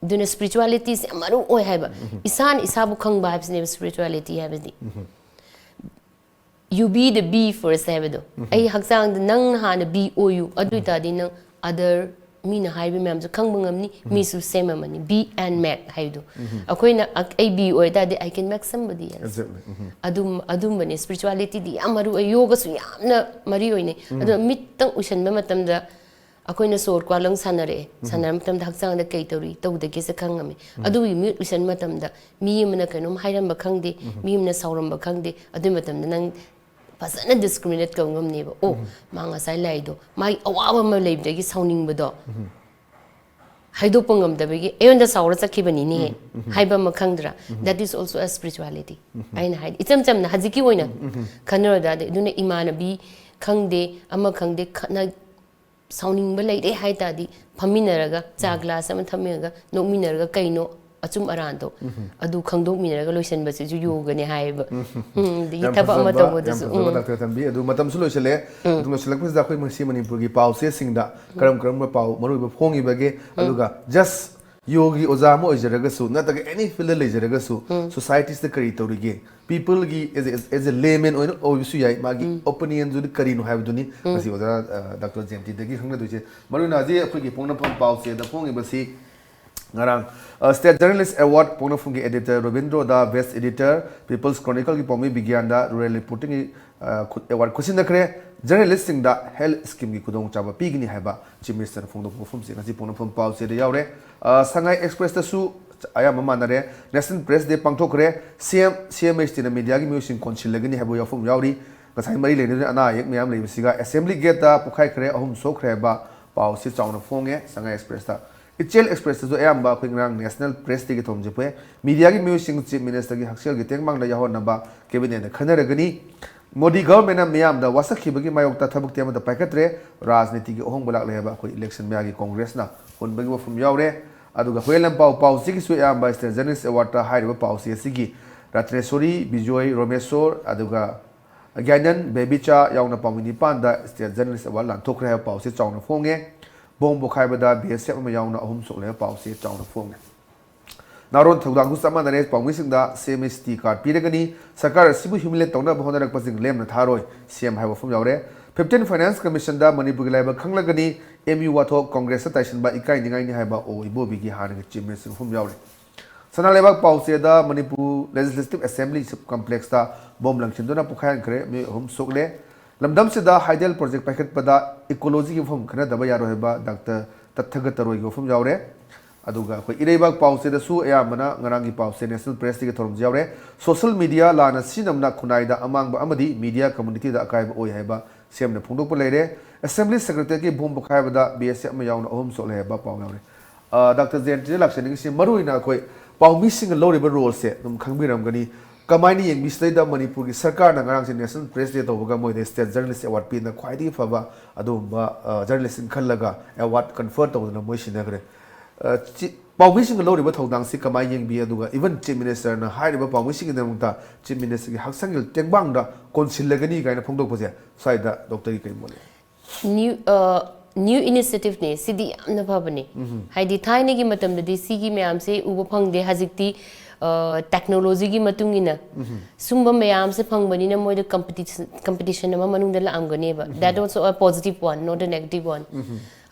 ꯑꯗꯨꯅ ꯁ꯭ꯄꯤꯔꯤꯆꯨꯋꯦꯂꯤꯇꯤꯁꯦ ꯌꯥꯝ ꯃꯔꯨ ꯑꯣꯏ ꯍꯥꯏꯕ꯫ ꯏꯁꯥꯅ ꯏꯁꯥꯕꯨ ꯈꯪꯕ ꯍꯥꯏꯕꯁꯤꯅꯦꯕ ꯁ꯭ꯄꯤꯔꯤꯆꯨꯋꯦꯂꯤꯇꯤ ꯍꯥꯏꯕꯗꯤ꯫ You be the bee first ꯍꯥꯏꯕꯗꯣ꯫ ꯑꯩ ꯍꯛꯆꯥꯡꯗ ꯅꯪ ꯍꯥꯟꯅ ꯕꯤ ꯑꯣꯏꯌꯨ, ꯑꯗꯨ ꯑꯣꯏꯇꯥꯔꯗꯤ ꯅꯪ ꯑꯗꯔ ꯃꯤꯅ ꯍꯥꯏꯕ ꯃꯌꯥꯝꯁꯨ ꯈꯪꯕ ꯉꯝꯅꯤ, ꯃꯤꯁꯨ ꯁꯦꯝꯃꯝꯃꯅꯤ꯫ Be and make ꯍꯥꯏꯕꯗꯣ꯫ ꯑꯩꯈꯣꯏꯅ ꯑ-, ꯑꯩ ꯕꯤ ꯑꯣꯏꯇꯥꯔꯗꯤ I can make somebody else꯫ Exactly. ꯑꯗꯨꯝ, ꯑꯗꯨꯝꯕꯅꯦ ꯁ꯭ꯄꯤꯔꯤꯆꯨꯋꯦꯂꯤꯇꯤꯗꯤ ꯌꯥꯝ ꯃꯔꯨ ꯑꯣꯏ, ꯌꯣꯒꯁꯨ ꯌꯥꯝꯅ ꯃꯔꯤ ꯑꯣꯏꯅꯩ꯫ ꯑꯗꯣ ꯃꯤꯠꯇꯪ ꯎꯏꯁꯟꯕ ꯃꯇꯝꯗ ꯑꯩꯈꯣꯏꯅ ꯁꯣꯔ ꯀ꯭ꯋꯥꯂꯪ ꯁꯥꯟꯅꯔꯛꯑꯦ꯫ ꯁꯥꯟꯅꯔ ꯃꯇꯝꯗ ꯍꯛꯆꯥꯡꯗ ꯀꯩ ꯇꯧꯔꯤ, ꯇꯧꯗꯒꯦꯁꯦ ꯈꯪꯉꯝꯃꯤ꯫ ꯑꯗꯨꯒꯤ ꯃꯤꯠ ꯎꯏꯁꯟꯕ ꯃꯇꯝꯗ ꯃꯤ ꯑꯃꯅ ꯀꯩꯅꯣꯝ ꯍꯥꯏꯔꯝꯕ ꯈꯪꯗꯦ, ꯃꯤ ꯑꯃꯅ ꯁꯥꯎꯔꯝꯕ ꯈꯪꯗꯦ, ꯑꯗꯨꯒꯤ ꯃꯇꯝꯗ ꯅꯪ ꯐꯖꯅ ꯗꯤꯁꯀ꯭ꯔꯤꯃꯤꯅꯦꯠ ꯇꯧꯕ ꯉꯝꯅꯦꯕ꯫ ꯑꯣ, ꯃꯥ ꯉꯁꯥꯏ ꯂꯥꯛꯏꯗꯣ ꯃꯥꯒꯤ ꯑꯋꯥꯕ ꯑꯃ ꯂꯩꯕꯗꯒꯤ ꯁꯥꯎꯅꯤꯡꯕꯗꯣ ꯍꯥꯏꯗꯣꯛꯄ ꯉꯝꯗꯕꯒꯤ ꯑꯩꯉꯣꯟꯗ ꯁꯥꯎꯔ ꯆꯠꯈꯤꯕꯅꯤꯅꯦꯍꯦ ꯍꯥꯏꯕ ꯑꯃ ꯈꯪꯗ꯭ꯔꯥ? That is also a spirituality꯫ ꯑꯩꯅ ꯍꯥꯏꯗꯤ ꯏꯆꯝ ꯆꯝꯅ ꯍꯧꯖꯤꯛꯀꯤ ꯑꯣꯏꯅ ꯈꯟꯅꯔꯗꯤ, ꯑꯗꯨꯅ ꯏꯃꯥꯟꯅꯕꯤ ꯈꯪꯗꯦ, ꯑꯃ ꯈꯪꯗꯦ, ꯈꯠꯅ ꯁꯥꯎꯅꯤꯡꯕ ꯂꯩꯔꯦ ꯍꯥꯏ ꯇꯥꯔꯗꯤ ꯐꯝꯃꯤꯟꯅꯔꯒ ꯆꯥ ꯒ꯭ꯂꯥꯁ ꯑꯃ ꯊꯝꯃꯤꯟꯅꯔꯒ ꯅꯣꯛꯃꯤꯟꯅꯔꯒ ꯀꯩꯅꯣ ꯑꯆꯨꯝ ꯑꯔꯥꯟꯗꯣ ꯑꯗꯨ ꯈꯪꯗꯣꯛꯃꯤꯟꯅꯔꯒ ꯂꯣꯏꯁꯤꯟꯕꯁꯤꯁꯨ ꯌꯣꯒꯅꯦ ꯍꯥꯏꯌꯦꯕ꯫ ꯎꯝ, ꯑꯗꯒꯤ ꯌꯥꯝ ꯊꯕꯛ ꯑꯃ ꯐꯖꯕ, ꯌꯥꯝ ꯇꯧꯕꯗꯁꯨ, ꯐꯖꯕ ꯎꯝ꯫ ꯗꯥꯛꯇꯔ ꯊꯟꯕꯤ꯫ ꯑꯗꯨ ꯃꯇꯝꯁꯨ ꯂꯣꯏꯁꯤꯜꯂꯦ꯫ ꯎꯝ꯫ ꯑꯗꯨ ꯂꯣꯏꯁꯤꯜꯂꯛꯄꯁꯤꯗ ꯑꯩꯈꯣꯏ ꯉꯁꯤ ꯃꯅꯤꯄꯨꯔꯒꯤ ꯄꯥꯎꯆꯦꯁꯤꯡꯗ ꯀꯔꯝ ꯀꯔꯝꯕ ꯄꯥꯎ ꯃꯔꯨꯑꯣꯏꯕ ꯐꯣꯡꯉꯤꯕꯒꯦ, ꯑꯗꯨꯒ just ꯌꯣꯒꯤ ꯑꯣꯖꯥ ꯑꯃ ꯑꯣꯏꯖꯔꯒꯁꯨ ꯅꯠꯇ꯭ꯔꯒ any field ꯂꯩꯖꯔꯒꯁꯨ societyꯁꯤꯗ ꯀꯔꯤ ꯇꯧꯔꯤꯒꯦ, peopleꯒꯤ as a, as a layman ꯑꯣꯏꯅ ꯑꯣꯏꯕꯁꯨ ꯌꯥꯏ, ꯃꯥꯒꯤ opinionꯗꯨꯗꯤ ꯀꯔꯤꯅꯣ ꯍꯥꯏꯕꯗꯨꯅꯤ ꯉꯁꯤ ꯑꯣꯖꯥ, ꯑ, ꯗꯥꯛꯇꯔ ꯖꯌꯟꯇꯤꯗꯒꯤ ꯈꯪꯅꯗꯣꯏꯁꯦ꯫ ꯃꯔꯨꯑꯣꯏꯅ ꯍꯧꯖꯤꯛ ꯑꯩꯈꯣꯏꯒꯤ ꯄꯣꯛꯅꯐꯝ ꯄꯥꯎꯆꯦꯗ ꯐꯣꯡꯉꯤꯕꯁꯤ ꯉꯔꯥꯡ, ꯑ, State Journalist Award ꯄꯣꯛꯅꯐꯝꯒꯤ editor ꯔꯣꯕꯤꯟꯗ꯭ꯔꯣꯗ best editor, People's Chronicleꯒꯤ ꯄꯥꯎꯃꯤ ꯕꯤꯒ꯭ꯌꯥꯟꯗ rural reportingꯒꯤ, ꯑ, ꯈꯨ-, award ꯈꯨꯠꯁꯤꯟꯅꯈ꯭ꯔꯦ꯫ Journalistꯁꯤꯡꯗ health schemeꯒꯤ ꯈꯨꯗꯣꯡꯆꯥꯕ ꯄꯤꯒꯅꯤ ꯍꯥꯏꯕ Chief Ministerꯅ ꯐꯣꯡꯗꯣꯛꯄ ꯋꯥꯐꯝꯁꯤ ꯉꯁꯤ ꯄꯣꯛꯅꯐꯝ ꯄꯥꯎꯆꯦꯗ ꯌꯥꯎꯔꯦ꯫ ꯑ, ꯁꯉꯥꯏ Expressꯇꯁꯨ ꯑꯌꯥꯝꯕ ꯃꯥꯟꯅꯔꯦ꯫ National Press Day ꯄꯥꯡꯊꯣꯛꯈ꯭ꯔꯦ꯫ CM, CMHTꯅ mediaꯒꯤ ꯃꯤꯑꯣꯏꯁꯤꯡ ꯀꯣꯟꯁꯤꯜꯂꯒꯅꯤ ꯍꯥꯏꯕ ꯋꯥꯐꯝ ꯌꯥꯎꯔꯤ꯫ ꯉꯁꯥꯏ ꯃꯔꯤ ꯂꯩꯅꯗꯨꯅ ꯑꯅꯥ ꯑꯌꯦꯛ ꯃꯌꯥꯝ ꯂꯩꯕꯁꯤꯒ Assembly Gateꯇ ꯄꯣꯛꯈꯥꯏꯈ꯭ꯔꯦ, ꯑꯍꯨꯝ ꯁꯣꯛꯈ꯭ꯔꯦ ꯍꯥꯏꯕ ꯄꯥꯎꯁꯤ ꯆꯥꯎꯅ ꯐꯣꯡꯉꯦ ꯁꯉꯥꯏ Expressꯇ꯫ ꯏꯆꯦꯜ Expressꯇꯁꯨ ꯑꯌꯥꯝꯕ ꯑꯩꯈꯣꯏ ꯉꯔꯥꯡ National Press Dayꯒꯤ ꯊꯧꯔꯝꯁꯦ ꯄꯨꯑꯦ꯫ Mediaꯒꯤ ꯃꯤꯑꯣꯏꯁꯤꯡ Chief Ministerꯒꯤ ꯍꯛꯁꯦꯜꯒꯤ ꯇꯦꯡꯕꯥꯡꯗ ꯌꯥꯎꯍꯟꯅꯕ Cabinetꯅ ꯈꯟꯅꯔꯒꯅꯤ꯫ ꯃꯣꯗꯤ governmentꯅ ꯃꯤꯌꯥꯝꯗ ꯋꯥꯁꯛꯈꯤꯕꯒꯤ ꯃꯥꯌꯣꯛꯇ ꯊꯕꯛꯇꯤ ꯑꯃꯠꯇ ꯄꯥꯏꯈꯠꯇ꯭ꯔꯦ꯫ ꯔꯥꯖꯅꯤꯇꯤꯒꯤ ꯑꯍꯣꯡꯕ ꯂꯥꯛꯂꯦ ꯍꯥꯏꯕ ꯑꯩꯈꯣꯏ election ꯃꯌꯥꯒꯤ Congressꯅ ꯍꯨꯟꯕꯒꯤ ꯋꯥꯐꯝ ꯌꯥꯎꯔꯦ꯫ ꯑꯗꯨꯒ ꯍꯨꯏꯌꯦꯟ ꯂꯥꯟꯄꯥꯎ ꯄꯥꯎꯆꯦꯒꯤꯁꯨ ꯑꯌꯥꯝꯕ State Journalist Awardꯇ ꯍꯥꯏꯔꯤꯕ ꯄꯥꯎꯆꯦ ꯑꯁꯤꯒꯤ ꯔꯠꯅꯦꯁꯣꯔꯤ, ꯕꯤꯖꯣꯏ, ꯔꯣꯃꯦꯁꯣꯔ, ꯑꯗꯨꯒ ꯒ꯭ꯌꯥꯅꯟ, ꯕꯦꯕꯤꯆꯥ ꯌꯥꯎꯅ ꯄꯥꯎꯃꯤ ꯅꯤꯄꯥꯟꯗ State Journalist Award ꯂꯥꯟꯊꯣꯛꯈ꯭ꯔꯦ ꯍꯥꯏꯕ ꯄꯥꯎꯁꯦ ꯆꯥꯎꯅ ꯐꯣꯡꯉꯦ꯫ ꯕꯣꯝ ꯄꯣꯈꯥꯏꯕꯗ BSF ꯑꯃ ꯌꯥꯎꯅ ꯑꯍꯨꯝ ꯁꯣꯛꯂꯦ ꯍꯥꯏꯕ ꯄꯥꯎꯁꯦ ꯆꯥꯎꯅ ꯐꯣꯡꯉꯦ꯫ ꯅꯥꯔꯣꯟ ꯊꯧꯗꯥꯡꯁꯨ ꯆꯞ ꯃꯥꯟꯅꯔꯦ꯫ ꯄꯥꯎꯃꯤꯁꯤꯡꯗ CMHT card ꯄꯤꯔꯒꯅꯤ꯫ ꯁꯔꯀꯥꯔ ꯑꯁꯤꯕꯨ humiliate ꯇꯧꯅꯕ ꯍꯣꯠꯅꯔꯛꯄꯁꯤꯡ ꯂꯦꯝꯅ ꯊꯥꯔꯣꯏ, CM ꯍꯥꯏꯕ ꯋꯥꯐꯝ ꯌꯥꯎꯔꯦ꯫ Fifteen Finance Commissionꯗ ꯃꯅꯤꯄꯨꯔꯒꯤ ꯂꯥꯏꯕꯛ ꯈꯪꯂꯒꯅꯤ꯫ MU ꯋꯥꯊꯣꯛ Congressꯇ ꯇꯥꯏꯁꯤꯟꯕ ꯏꯀꯥꯏꯅꯤꯡꯉꯥꯏꯅꯤ ꯍꯥꯏꯕ ꯑꯣ ꯏꯕꯣꯕꯤꯒꯤ ꯍꯥꯟꯅꯒꯤ Chief Minister ꯋꯥꯐꯝ ꯌꯥꯎꯔꯦ꯫ ꯁꯅꯥ ꯂꯩꯕꯥꯛ ꯄꯥꯎꯆꯦꯗ ꯃꯅꯤꯄꯨꯔ Legislative Assembly Sub Complexꯇ ꯕꯣꯝ ꯂꯪꯁꯤꯟꯗꯨꯅ ꯄꯣꯈꯥꯏꯍꯟꯈ꯭ꯔꯦ, ꯃꯤꯑꯣꯏ ꯑꯍꯨꯝ ꯁꯣꯛꯂꯦ꯫ ꯂꯝꯗꯝꯁꯤꯗ hydel project ꯄꯥꯏꯈꯠꯄꯗ ecologyꯒꯤ ꯋꯥꯐꯝ ꯈꯟꯅꯗꯕ ꯌꯥꯔꯣꯏ ꯍꯥꯏꯕ ꯗꯥꯛꯇꯔ ꯇꯊꯒꯠ ꯇꯔꯣꯏꯒꯤ ꯋꯥꯐꯝ ꯌꯥꯎꯔꯦ꯫ ꯑꯗꯨꯒ ꯑꯩꯈꯣꯏ ꯏꯔꯩꯕꯥꯛ ꯄꯥꯎꯆꯦꯗꯁꯨ ꯑꯌꯥꯝꯕꯅ ꯉꯔꯥꯡꯒꯤ ꯄꯥꯎꯁꯦ National Pressꯗꯒꯤ ꯊꯧꯔꯝꯁꯨ ꯌꯥꯎꯔꯦ꯫ Social media ꯂꯥꯟꯅ ꯁꯤꯖꯤꯟꯅꯕꯅ ꯈꯨꯟꯅꯥꯏꯗ ꯑꯃꯥꯡꯕ ꯑꯃꯗꯤ media communityꯗ ꯑꯀꯥꯏꯕ ꯑꯣꯏ ꯍꯥꯏꯕ CMꯅ ꯐꯣꯡꯗꯣꯛꯄ ꯂꯩꯔꯦ꯫ Assembly Secretariatꯀꯤ ꯕꯣꯝ ꯄꯣꯈꯥꯏꯕꯗ BSF ꯑꯃ ꯌꯥꯎꯅ ꯑꯍꯨꯝ ꯁꯣꯛꯂꯦ ꯍꯥꯏꯕ ꯄꯥꯎ ꯌꯥꯎꯔꯦ꯫ ꯑ, ꯗꯥꯛꯇꯔ ꯖꯌꯟꯇꯤꯗ ꯂꯥꯛꯆꯅꯤꯡꯉꯤꯁꯤ ꯃꯔꯨꯑꯣꯏꯅ ꯑꯩꯈꯣꯏ ꯄꯥꯎꯃꯤꯁꯤꯡꯅ ꯂꯧꯔꯤꯕ roleꯁꯦ ꯑꯗꯨꯝ ꯈꯪꯕꯤꯔꯝꯒꯅꯤ꯫ ꯀꯃꯥꯏꯅ ꯌꯦꯡꯕꯤ ꯁꯤꯗꯩꯗ ꯃꯅꯤꯄꯨꯔꯒꯤ ꯁꯔꯀꯥꯔꯅ ꯉꯔꯥꯡꯁꯦ National Press Day ꯇꯧꯕꯒ ꯃꯣꯏꯗ State Journalist Award ꯄꯤꯗꯅ ꯈ꯭ꯋꯥꯏꯗꯒꯤ ꯐꯕ ꯑꯗꯨꯒꯨꯝꯕ, ꯑ, journalist ꯁꯤꯡ ꯈꯜꯂꯒ award confer ꯇꯧꯗꯅ ꯃꯣꯏ ꯁꯤꯟꯅꯈ꯭ꯔꯦ꯫ ꯑ, ꯆꯤ-, ꯄꯥꯎꯃꯤꯁꯤꯡꯅ ꯂꯧꯔꯤꯕ ꯊꯧꯗꯥꯡꯁꯤ ꯀꯃꯥꯏꯅ ꯌꯦꯡꯕꯤ? ꯑꯗꯨꯒ even Chief Minister ꯅ ꯍꯥꯏꯔꯤꯕ ꯄꯥꯎꯃꯤꯁꯤꯡꯒꯤꯗꯃꯛꯇ Chief Minister ꯒꯤ ꯍꯛꯁꯦꯜꯒꯤ ꯇꯦꯡꯕꯥꯡꯗ ꯀꯣꯟꯁꯤꯜꯂꯒꯅꯤ ꯀꯥꯏꯅ ꯐꯣꯡꯗꯣꯛꯄꯁꯦ ꯁ꯭ꯋꯥꯏꯗ ꯗꯣꯛꯇꯔꯒꯤ ꯀꯔꯤ ꯃꯣꯠ ꯂꯩ? ꯅ꯭ꯌꯨ ꯅ꯭ꯌꯨ ꯏꯅꯤꯁꯤꯌꯦꯇꯤꯚꯅꯦ ꯁꯤꯗꯤ, ꯌꯥꯝꯅ ꯐꯕꯅꯦ꯫ ꯍꯥꯏꯗꯤ ꯊꯥꯏꯅꯒꯤ ꯃꯇꯝꯗꯗꯤ ꯁꯤꯒꯤ ꯃꯌꯥꯝꯁꯦ ꯎꯕ ꯐꯪꯗꯦ꯫ ꯍꯧꯖꯤꯛꯇꯤ ꯇꯦꯛꯅꯣꯂꯣꯖꯤꯒꯤ ꯃꯇꯨꯡ ꯏꯟꯅ ꯁꯨꯝꯕ ꯃꯌꯥꯝꯁꯦ ꯐꯪꯕꯅꯤꯅ ꯃꯣꯏꯗ ꯀꯝꯄꯤꯇꯤꯁꯟ ꯀꯝꯄꯤꯇꯤꯁꯟ ꯑꯃ ꯃꯅꯨꯡꯗ ꯂꯥꯛꯑꯝꯒꯅꯦꯕ꯫ That also a positive one, not a negative one.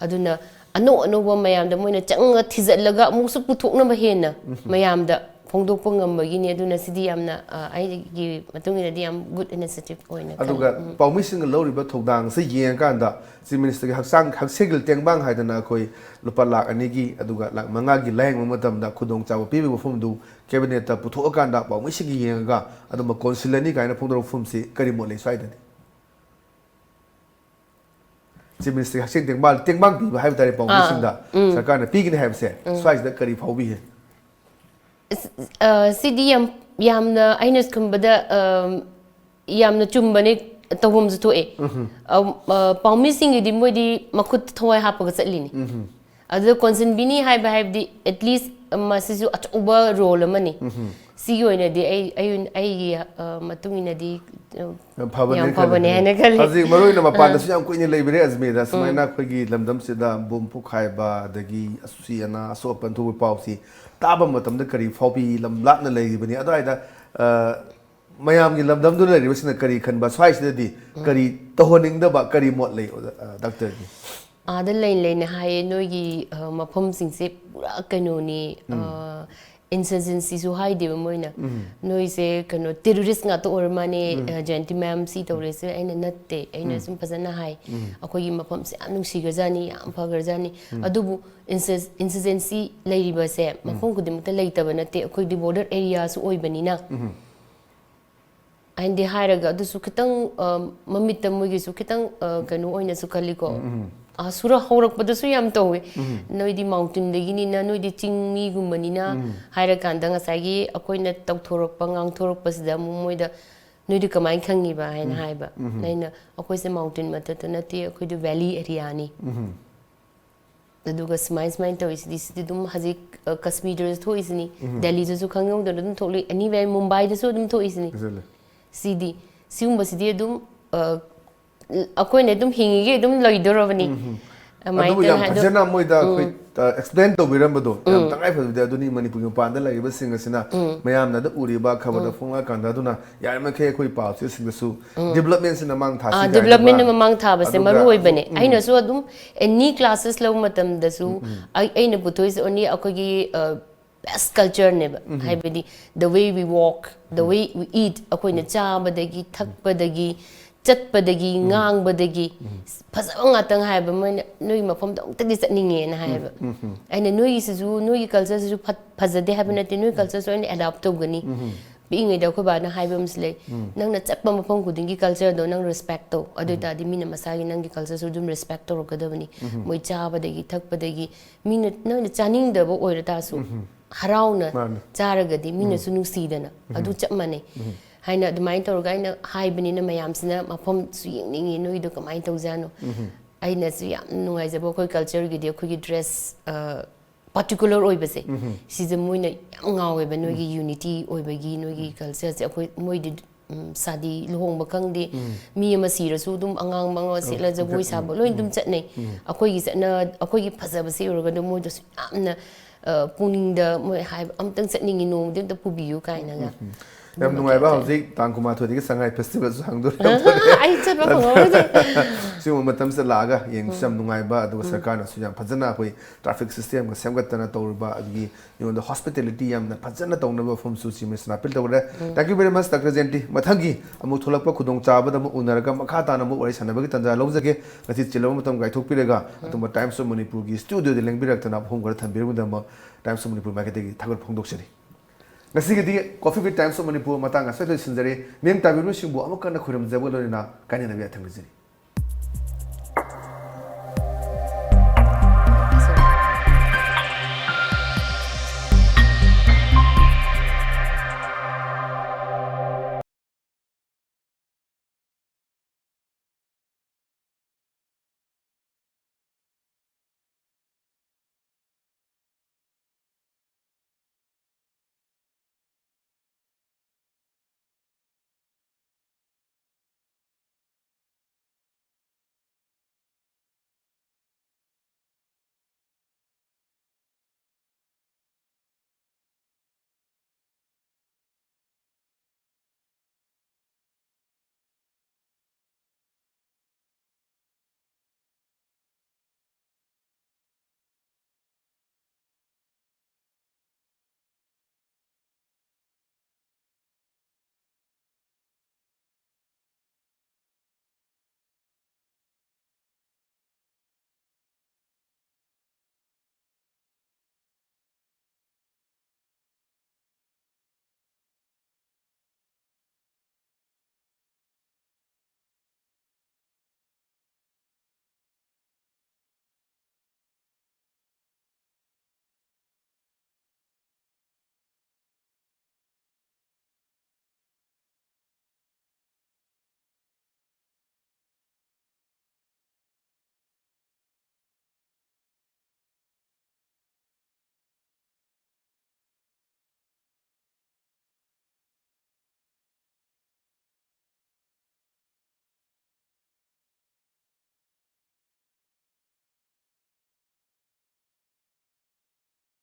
ꯑꯗꯨꯅ ꯑꯅꯧ ꯑꯅꯧꯕ ꯃꯌꯥꯝꯗ ꯃꯣꯏꯅ ꯆꯪꯉ ꯊꯤꯖꯤꯜꯂꯒ ꯑꯃꯨꯛꯁꯨ ꯄꯨꯊꯣꯛꯅꯕ ꯍꯦꯟꯅ ꯃꯌꯥꯝꯗ ꯐꯣꯡꯗꯣꯛꯄ ꯉꯝꯕꯒꯤꯅꯤ꯫ ꯑꯗꯨꯅ ꯁꯤꯗꯤ ꯌꯥꯝꯅ, ꯑ, ꯑꯩꯒꯤ ꯃꯇꯨꯡ ꯏꯟꯅꯗꯤ ꯌꯥꯝ ꯒꯨꯗ ꯏꯅꯤꯁꯤꯌꯦꯇꯤꯚ ꯑꯣꯏꯅ ꯈꯜꯂꯤ꯫ ꯑꯗꯨꯒ ꯄꯥꯎꯃꯤꯁꯤꯡꯅ ꯂꯧꯔꯤꯕ ꯊꯧꯗꯥꯡꯁꯦ ꯌꯦꯡꯉꯀꯥꯟꯗ Chief Minister ꯒꯤ ꯍꯛꯆꯥꯡ ꯍꯛꯁꯦꯜꯒꯤ ꯇꯦꯡꯕꯥꯡ ꯍꯥꯏꯗꯅ ꯑꯩꯈꯣꯏ ꯂꯨꯄꯥ ꯂꯥꯈ ꯑꯅꯤꯒꯤ ꯑꯗꯨꯒ ꯂꯥꯈ ꯃꯉꯥꯒꯤ ꯂꯥꯌꯦꯡꯕ ꯃꯇꯝꯗ ꯈꯨꯗꯣꯡꯆꯥꯕ ꯄꯤꯕꯒꯤ ꯋꯥꯐꯝꯗꯨ cabinet ꯇ ꯄꯨꯊꯣꯛꯑꯀꯥꯟꯗ ꯄꯥꯎꯃꯤꯁꯤꯡꯒꯤ ꯌꯦꯡꯉꯒ ꯑꯗꯨꯝꯕ ꯀꯣꯟꯁꯤꯜꯂꯅꯤ ꯀꯥꯏꯅ ꯐꯣꯡꯗꯣꯔꯛꯄ ꯋꯥꯐꯝꯁꯤ ꯀꯔꯤ ꯃꯣꯠ ꯂꯩ ꯁ꯭ꯋꯥꯏꯗꯗꯤ? Chief Minister ꯒꯤ ꯍꯛꯁꯦꯜ ꯇꯦꯡꯕꯥꯡ, ꯇꯦꯡꯕꯥꯡ ꯄꯤꯕ ꯍꯥꯏꯕ ꯇꯥꯔꯦ ꯄꯥꯎꯃꯤꯁꯤꯡꯗ ꯁꯔꯀꯥꯔꯅ ꯄꯤꯒꯅꯤ ꯍꯥꯏꯕꯁꯦ ꯁ꯭ꯋꯥꯏꯁꯤꯗ ꯀꯔꯤ ꯐꯥꯎꯕꯤꯒꯦ? ꯑ, ꯁꯤꯗꯤ ꯌꯥꯝ ꯌꯥꯝꯅ ꯑꯩꯅ ꯈꯟꯕꯗ, ꯑ, ꯌꯥꯝꯅ ꯆꯨꯝꯕꯅꯦ, ꯇꯧꯐꯝꯁꯨ ꯊꯣꯛꯑꯦ꯫ ꯑ, ꯑ, ꯄꯥꯎꯃꯤꯁꯤꯡꯒꯤꯗꯤ ꯃꯣꯏꯗꯤ ꯃꯈꯨꯠ ꯊꯋꯥꯏ ꯍꯥꯞꯄꯒ ꯆꯠꯂꯤꯅꯤ꯫ ꯑꯗꯨꯗ ꯀꯣꯟꯁꯤꯟꯕꯤꯅꯤ ꯍꯥꯏꯕ ꯍꯥꯏꯕꯗꯤ at least ꯃꯁꯤꯁꯨ ꯑꯆꯧꯕ ꯔꯣꯜ ꯑꯃꯅꯤ꯫ ꯁꯤꯒꯤ ꯑꯣꯏꯅꯗꯤ ꯑꯩ ꯑꯩ ꯑꯩꯒꯤ, ꯑ, ꯃꯇꯨꯡ ꯏꯟꯅꯗꯤ, ꯑ, ꯐꯕꯅꯦ ꯌꯥꯝ ꯈꯜꯂꯦ꯫ ꯐꯕꯅꯦ ꯍꯥꯏꯅ ꯈꯜꯂꯤ꯫ ꯍꯧꯖꯤꯛ ꯃꯔꯨ ꯑꯣꯏꯅ ꯃꯄꯥꯟꯗꯁꯨ ꯌꯥꯝ ꯀꯨꯏꯅ ꯂꯩꯕꯤꯔꯦ ꯑꯖꯃꯤꯔꯗ꯫ ꯁꯨꯃꯥꯏꯅ ꯑꯩꯈꯣꯏꯒꯤ ꯂꯝꯗꯝꯁꯤꯗ ꯕꯣꯝ ꯄꯣꯈꯥꯏꯕ ꯑꯗꯒꯤ ꯑꯁꯤ ꯑꯅꯥ ꯑꯁꯣꯛ ꯑꯄꯟ ꯊꯣꯛꯄꯒꯤ ꯄꯥꯎꯁꯤ ꯇꯥꯕ ꯃꯇꯝꯗ ꯀꯔꯤ ꯐꯥꯎꯕꯤ? ꯂꯝ ꯂꯥꯞꯅ ꯂꯩꯔꯤꯕꯅꯤ꯫ ꯑꯗꯨꯋꯥꯏꯗ, ꯑ, ꯃꯌꯥꯝꯒꯤ ꯂꯝꯗꯝꯗꯨꯗ ꯂꯩꯔꯤꯕꯁꯤꯡꯅ ꯀꯔꯤ ꯈꯟꯕ? ꯁ꯭ꯋꯥꯏꯁꯤꯗꯗꯤ ꯀꯔꯤ ꯇꯧꯍꯟꯅꯤꯡꯗꯕ, ꯀꯔꯤ ꯃꯣꯠ ꯂꯩ, ꯑꯣꯖꯥ, ꯑ, ꯗꯥꯛꯇꯔꯒꯤ? ꯑꯥꯗ ꯂꯩꯅ ꯂꯩꯅ ꯍꯥꯏꯌꯦ, "ꯅꯣꯏꯒꯤ, ꯑ, ꯃꯐꯝꯁꯤꯡꯁꯦ ꯄꯨꯔꯥ ꯀꯩꯅꯣꯅꯤ, ꯑ, insurgency ꯁꯨ ꯍꯥꯏꯗꯦꯕ ꯃꯣꯏꯅ꯫ ꯅꯣꯏꯁꯦ ꯀꯩꯅꯣ terrorist ꯉꯥꯛꯇ ꯑꯣꯏꯔ ꯃꯥꯅꯦ, ꯑ, ꯖꯌꯟꯇꯤ ꯃꯦꯝ ꯁꯤ ꯇꯧꯔꯤꯁꯦ?" ꯑꯩꯅ, "ꯅꯠꯇꯦ, ꯑꯩꯅ ꯁꯨꯝ ꯐꯖꯅ ꯍꯥꯏ, ꯑꯩꯈꯣꯏꯒꯤ ꯃꯐꯝꯁꯦ ꯌꯥꯝ ꯅꯨꯡꯁꯤꯈ꯭ꯔꯖꯥꯠꯅꯤ, ꯌꯥꯝ ꯐꯈ꯭ꯔꯖꯥꯠꯅꯤ꯫ ꯑꯗꯨꯕꯨ insurg- insurgency ꯂꯩꯔꯤꯕꯁꯦ ꯃꯐꯝ ꯈꯨꯗꯤꯡꯃꯛꯇ ꯂꯩꯇꯕ ꯅꯠꯇꯦ, ꯑꯩꯈꯣꯏꯗꯤ border area ꯁꯨ ꯑꯣꯏꯕꯅꯤꯅ"꯫ ꯍꯥꯏꯅꯗꯤ ꯍꯥꯏꯔꯒ ꯑꯗꯨꯁꯨ ꯈꯤꯇꯪ, ꯑ, ꯃꯃꯤꯠꯇ ꯃꯣꯏꯒꯤꯁꯨ ꯈꯤꯇꯪ, ꯑ, ꯀꯩꯅꯣ ꯑꯣꯏꯅꯁꯨ ꯈꯜꯂꯤꯀꯣ꯫ ꯑꯁꯨꯔ ꯍꯧꯔꯛꯄꯗꯁꯨ ꯌꯥꯝ ꯇꯧꯋꯦ꯫ "ꯅꯣꯏꯗꯤ ꯃꯥꯎꯟꯇꯦꯟꯗꯒꯤꯅꯤꯅ, ꯅꯣꯏꯗꯤ ꯆꯤꯡ ꯃꯤꯒꯨꯝꯕꯅꯤꯅ" ꯍꯥꯏꯔꯀꯥꯟꯗ ꯉꯁꯥꯏꯒꯤ ꯑꯩꯈꯣꯏꯅ ꯇꯧꯊꯣꯔꯛꯄ, ꯉꯥꯡꯊꯣꯔꯛꯄꯁꯤꯗ ꯑꯃꯨꯛ ꯃꯣꯏꯗ, "ꯅꯣꯏꯗꯤ ꯀꯃꯥꯏꯅ ꯈꯪꯉꯤꯕ?" ꯍꯥꯏꯅ ꯍꯥꯏꯕ꯫ ꯑꯩꯅ, "ꯑꯩꯈꯣꯏꯁꯦ ꯃꯥꯎꯟꯇꯦꯟ ꯃꯊꯛꯇ ꯅꯠꯇꯦ, ꯑꯩꯈꯣꯏꯗꯤ ꯚꯦꯂꯤ ꯑꯦꯔꯤꯌꯥꯅꯤ꯫ ꯑꯗꯨꯒ ꯁꯨꯃꯥꯏ ꯁꯨꯃꯥꯏꯅ ꯇꯧꯔꯤꯁꯤꯗꯤ, ꯁꯤꯗꯤ ꯑꯗꯨꯝ ꯍꯧꯖꯤꯛ, ꯑ, ꯀꯥꯁꯃꯤꯔꯗꯁꯨ ꯊꯣꯛꯏꯁꯤꯅꯤ, ꯗꯦꯜꯂꯤꯗꯁꯨ ꯈꯪꯍꯧꯗꯅ ꯑꯗꯨꯝ ꯊꯣꯛꯂꯛꯏ, ꯑꯦꯅꯤꯋꯦ ꯃꯨꯝꯕꯥꯏꯗꯁꯨ ꯑꯗꯨꯝ ꯊꯣꯛꯏꯁꯤꯅꯤ꯫ ꯁꯤꯗꯤ, ꯁꯤꯒꯨꯝꯕꯁꯤꯗꯤ ꯑꯗꯨꯝ, ꯑ, ꯑꯩꯈꯣꯏꯅ ꯑꯗꯨꯝ ꯍꯤꯡꯉꯤꯒꯩ ꯑꯗꯨꯝ ꯂꯩꯗꯣꯔꯕꯅꯤ꯫ ꯑꯗꯨꯃꯥꯏꯅ ꯑꯗꯨꯕꯨ ꯌꯥꯝ ꯇꯧꯅ ꯍꯥꯏꯗꯣ-, ꯐꯖꯅ ꯃꯣꯏꯗ ꯑꯩꯈꯣꯏ, ꯑ, ꯑꯦꯛꯁꯄ꯭ꯂꯦꯟ ꯇꯧꯕꯤꯔꯝꯕꯗꯣ ꯌꯥꯝ ꯇꯉꯥꯏ ꯐꯗꯕꯗꯤ ꯑꯗꯨꯅꯤ꯫ ꯃꯅꯤꯄꯨꯔꯒꯤ ꯃꯄꯥꯟꯗ ꯂꯩꯔꯤꯕꯁꯤꯡ ꯑꯁꯤꯅ ꯃꯌꯥꯝꯅ ꯑꯗꯨꯝ ꯎꯔꯤꯕ ꯈꯕꯔꯗ ꯐꯣꯡꯂꯛꯑꯀꯥꯟꯗ ꯑꯗꯨꯅ ꯌꯥꯔꯤꯃꯈꯩ ꯑꯩꯈꯣꯏ ꯄꯥꯎ ꯆꯦꯁꯤꯡꯗꯁꯨ ꯗꯤꯕꯂꯞꯃꯦꯟꯁꯤꯅ ꯃꯥꯡ ꯊꯥꯁꯤ ꯑꯥ, ꯀꯥꯏꯅ ꯗꯤꯕꯂꯞꯃꯦꯟꯅ ꯃꯥꯡ ꯊꯥꯕꯁꯦ ꯑꯗꯨꯒ ꯃꯔꯨ ꯑꯣꯏꯕꯅꯦ꯫ ꯑꯩꯅꯁꯨ ꯑꯗꯨꯝ ꯑꯦꯅꯤ ꯀ꯭ꯂꯥꯁꯦꯁ ꯂꯧꯕ ꯃꯇꯝꯗꯁꯨ ꯑꯩ, ꯑꯩꯅ ꯄꯨꯊꯣꯛꯏꯁꯦ ꯑꯣꯟꯂꯤ ꯑꯩꯈꯣꯏꯒꯤ, ꯑ, ꯕꯦꯁ ꯀꯜꯆꯔꯅꯦꯕ꯫ ꯍꯥꯏꯕꯗꯤ the way we walk, the way we eat, ꯑꯩꯈꯣꯏꯅ ꯆꯥꯕꯗꯒꯤ, ꯊꯛꯄꯗꯒꯤ, ꯆꯠꯄꯗꯒꯤ, ꯉꯥꯡꯕꯗꯒꯤ, ꯐꯖꯕ ꯉꯥꯛꯇꯪ ꯍꯥꯏꯕ꯫ ꯃꯣꯏꯅ "ꯅꯣꯏꯒꯤ ꯃꯐꯝꯗꯣ ꯑꯃꯨꯛꯇꯗꯤ ꯆꯠꯅꯤꯡꯉꯦꯅ" ꯍꯥꯏꯌꯦꯕ꯫ ꯑꯩꯅ, "ꯅꯣꯏꯒꯤꯁꯤꯁꯨ, ꯅꯣꯏꯒꯤ ꯀꯜꯆꯔꯁꯤꯁꯨ ꯐꯠ-, ꯐꯖꯗꯦ ꯍꯥꯏꯕ ꯅꯠꯇꯦ, ꯅꯣꯏ ꯀꯜꯆꯔꯁꯨ ꯑꯩꯅ ꯑꯦꯗꯥꯞ ꯇꯧꯒꯅꯤ"꯫ ꯄꯤꯛꯏꯉꯩꯗ ꯑꯩꯈꯣꯏ ꯕꯥꯅ ꯍꯥꯏꯕ ꯑꯃꯁꯨ ꯂꯩ, "ꯅꯪꯅ ꯆꯠꯄ ꯃꯐꯝ ꯈꯨꯗꯤꯡꯒꯤ ꯀꯜꯆꯔꯗꯣ ꯅꯪ ꯔꯦꯁꯄꯦꯛ ꯇꯧ, ꯑꯗꯨ ꯑꯣꯏꯇꯥꯔꯗꯤ ꯃꯤꯅ ꯃꯁꯥꯒꯤ ꯅꯪꯒꯤ ꯀꯜꯆꯔꯁꯨ ꯑꯗꯨꯝ ꯔꯦꯁꯄꯦꯛ ꯇꯧꯔꯛꯀꯗꯕꯅꯤ"꯫ ꯃꯣꯏ ꯆꯥꯕꯗꯒꯤ, ꯊꯛꯄꯗꯒꯤ, ꯃꯤꯅ, ꯅꯪꯅ ꯆꯥꯅꯤꯡꯗꯕ ꯑꯣꯏꯔ ꯇꯥꯔꯁꯨ, ꯍꯔꯥꯎꯅ ꯃꯥꯅꯤ꯫ ꯆꯥꯔꯒꯗꯤ ꯃꯤꯅꯁꯨ ꯅꯨꯡꯁꯤꯗꯅ꯫ ꯑꯗꯨ ꯆꯞ ꯃꯥꯟꯅꯩ꯫ ꯍꯥꯏꯅ ꯑꯗꯨꯃꯥꯏꯅ ꯇꯧꯔꯒ ꯑꯩꯅ ꯍꯥꯏꯕꯅꯤꯅ ꯃꯌꯥꯝꯁꯤꯅ ꯃꯐꯝꯁꯨ ꯌꯦꯡꯅꯤꯡꯉꯤ, "ꯅꯣꯏꯗꯣ ꯀꯃꯥꯏꯅ ꯇꯧꯖꯥꯠꯅꯣ?" ꯑꯩꯅꯁꯨ ꯌꯥꯝ ꯅꯨꯡꯉꯥꯏꯖꯕ, ꯑꯩꯈꯣꯏ ꯀꯜꯆꯔꯒꯤꯗꯤ ꯑꯩꯈꯣꯏꯒꯤ ꯗ꯭ꯔꯦꯁ, ꯑ, ꯄꯥꯔꯇꯤꯀꯨꯂꯔ ꯑꯣꯏꯕꯁꯦ, ꯁꯤꯁꯦ ꯃꯣꯏꯅ ꯌꯥꯝ ꯉꯥꯎꯋꯦꯕ꯫ ꯅꯣꯏꯒꯤ ꯌꯨꯅꯤꯇꯤ ꯑꯣꯏꯕꯒꯤ, ꯅꯣꯏꯒꯤ ꯀꯜꯆꯔꯁꯦ꯫ ꯑꯩꯈꯣꯏ, ꯃꯣꯏꯗꯤ, ꯎꯝ, ꯁꯥꯗꯤ, ꯂꯨꯍꯣꯡꯕ ꯈꯪꯗꯦ, ꯃꯤ ꯑꯃ ꯁꯤꯔꯁꯨ ꯑꯗꯨꯝ ꯑꯉꯥꯡ ꯃꯉꯥ ꯁꯦꯠꯂ ꯖꯒꯣꯏ ꯁꯥꯕ ꯂꯣꯏ ꯑꯗꯨꯝ ꯆꯠꯅꯩ꯫ ꯑꯩꯈꯣꯏꯒꯤ ꯆꯠꯅ-, ꯑꯩꯈꯣꯏꯒꯤ ꯐꯖꯕꯁꯦ ꯎꯔꯒ ꯑꯗꯨꯝ ꯃꯣꯏꯗꯁꯨ ꯌꯥꯝꯅ, ꯑ, ꯄꯨꯛꯅꯤꯡꯗ ꯃꯣꯏ ꯍꯥꯏꯕ, "ꯑꯝꯇꯪ ꯆꯠꯅꯤꯡꯉꯤ, ꯅꯣꯡꯃꯗꯤ ꯑꯝꯇ ꯄꯨꯕꯤꯌꯨ" ꯀꯥꯏꯅꯒ꯫ ꯌꯥꯝ ꯑꯗꯨꯃꯥꯏꯅ ꯅꯨꯡꯉꯥꯏꯕ꯫ ꯇꯧꯖꯩ꯫ ꯍꯧꯖꯤꯛ ꯇꯥꯡ ꯀꯨꯟꯃꯥꯊꯣꯏꯗꯒꯤ ꯁꯉꯥꯏ ꯐꯦꯁꯇꯤꯚꯦꯜꯁꯨ ꯍꯥꯡꯗꯣꯔꯦ꯫ ꯑꯩ ꯆꯠꯄ ꯐꯪꯍꯧꯔꯣꯏꯗꯣꯏ꯫ ꯁꯤꯒꯨꯝꯕ ꯃꯇꯝꯁꯤꯗ ꯂꯥꯛꯑꯒ ꯌꯦꯡꯕꯁꯨ ꯌꯥꯝ ꯅꯨꯡꯉꯥꯏꯕ, ꯑꯗꯨꯒ ꯁꯔꯀꯥꯔꯅꯁꯨ ꯌꯥꯝ ꯐꯖꯅ ꯑꯩꯈꯣꯏ ꯇ꯭ꯔꯥꯐꯤꯛ ꯁꯤꯁꯇꯦꯝꯒ ꯁꯦꯝꯒꯠꯇꯅ ꯇꯧꯔꯤꯕ, ꯑꯗꯒꯤ ꯑꯩꯉꯣꯟꯗ ꯍꯣꯁꯄꯤꯇꯦꯂꯤꯇꯤ ꯌꯥꯝꯅ ꯐꯖꯅ ꯇꯧꯅꯕ ꯃꯐꯝꯁꯨ ꯆꯤꯐ ꯃꯤꯅꯤꯁꯇꯔꯅ ꯑꯄꯤꯜ ꯇꯧꯔꯦ꯫ Thank you very much, doctor Jayanti. ꯃꯊꯪꯒꯤ ꯑꯃꯨꯛ ꯊꯣꯛꯂꯛꯄ ꯈꯨꯗꯣꯡꯆꯥꯕꯗ ꯑꯃꯨꯛ ꯎꯅꯔꯒ ꯃꯈꯥ ꯇꯥꯅ ꯑꯃꯨꯛ ꯋꯥꯔꯤ ꯁꯥꯟꯅꯕꯒꯤ ꯇꯥꯟꯖꯥ ꯂꯧꯖꯒꯦ꯫ ꯉꯁꯤ ꯆꯤꯜꯂꯕ ꯃꯇꯝ ꯀꯥꯏꯊꯣꯛꯄꯤꯔꯒ ꯑꯇꯣꯞꯄ ꯇꯥꯏꯝꯁ ꯑꯣꯐ ꯃꯅꯤꯄꯨꯔꯒꯤ ꯁ꯭ꯇꯨꯗꯤꯑꯣꯗ ꯂꯦꯡꯕꯤꯔꯛꯇꯅ ꯃꯐꯝ ꯈꯔ ꯊꯝꯕꯤꯔꯝꯕꯒꯤꯗꯃꯛ ꯇꯥꯏꯝꯁ ꯑꯣꯐ ꯃꯅꯤꯄꯨꯔ ꯃꯥꯏꯀꯩꯗꯒꯤ ꯊꯥꯒꯠꯄ ꯐꯣꯡꯗꯣꯛꯆꯔꯤ꯫ ꯉꯁꯤꯒꯤꯗꯤ Coffee with Times of Manipur ꯃꯇꯥꯡ ꯑꯁꯤꯗ ꯂꯣꯏꯁꯤꯟꯖꯔꯦ꯫ ꯃꯤꯠꯌꯦꯡ ꯇꯥꯕꯤꯔꯤꯕꯁꯤꯡꯕꯨ ꯑꯃꯨꯛ ꯍꯟꯅ ꯈꯣꯏꯔꯝꯖꯕꯒ ꯂꯣꯏꯅꯅ ꯀꯥꯏꯅꯅꯕ ꯌꯥꯊꯪ ꯅꯤꯖꯔꯤ꯫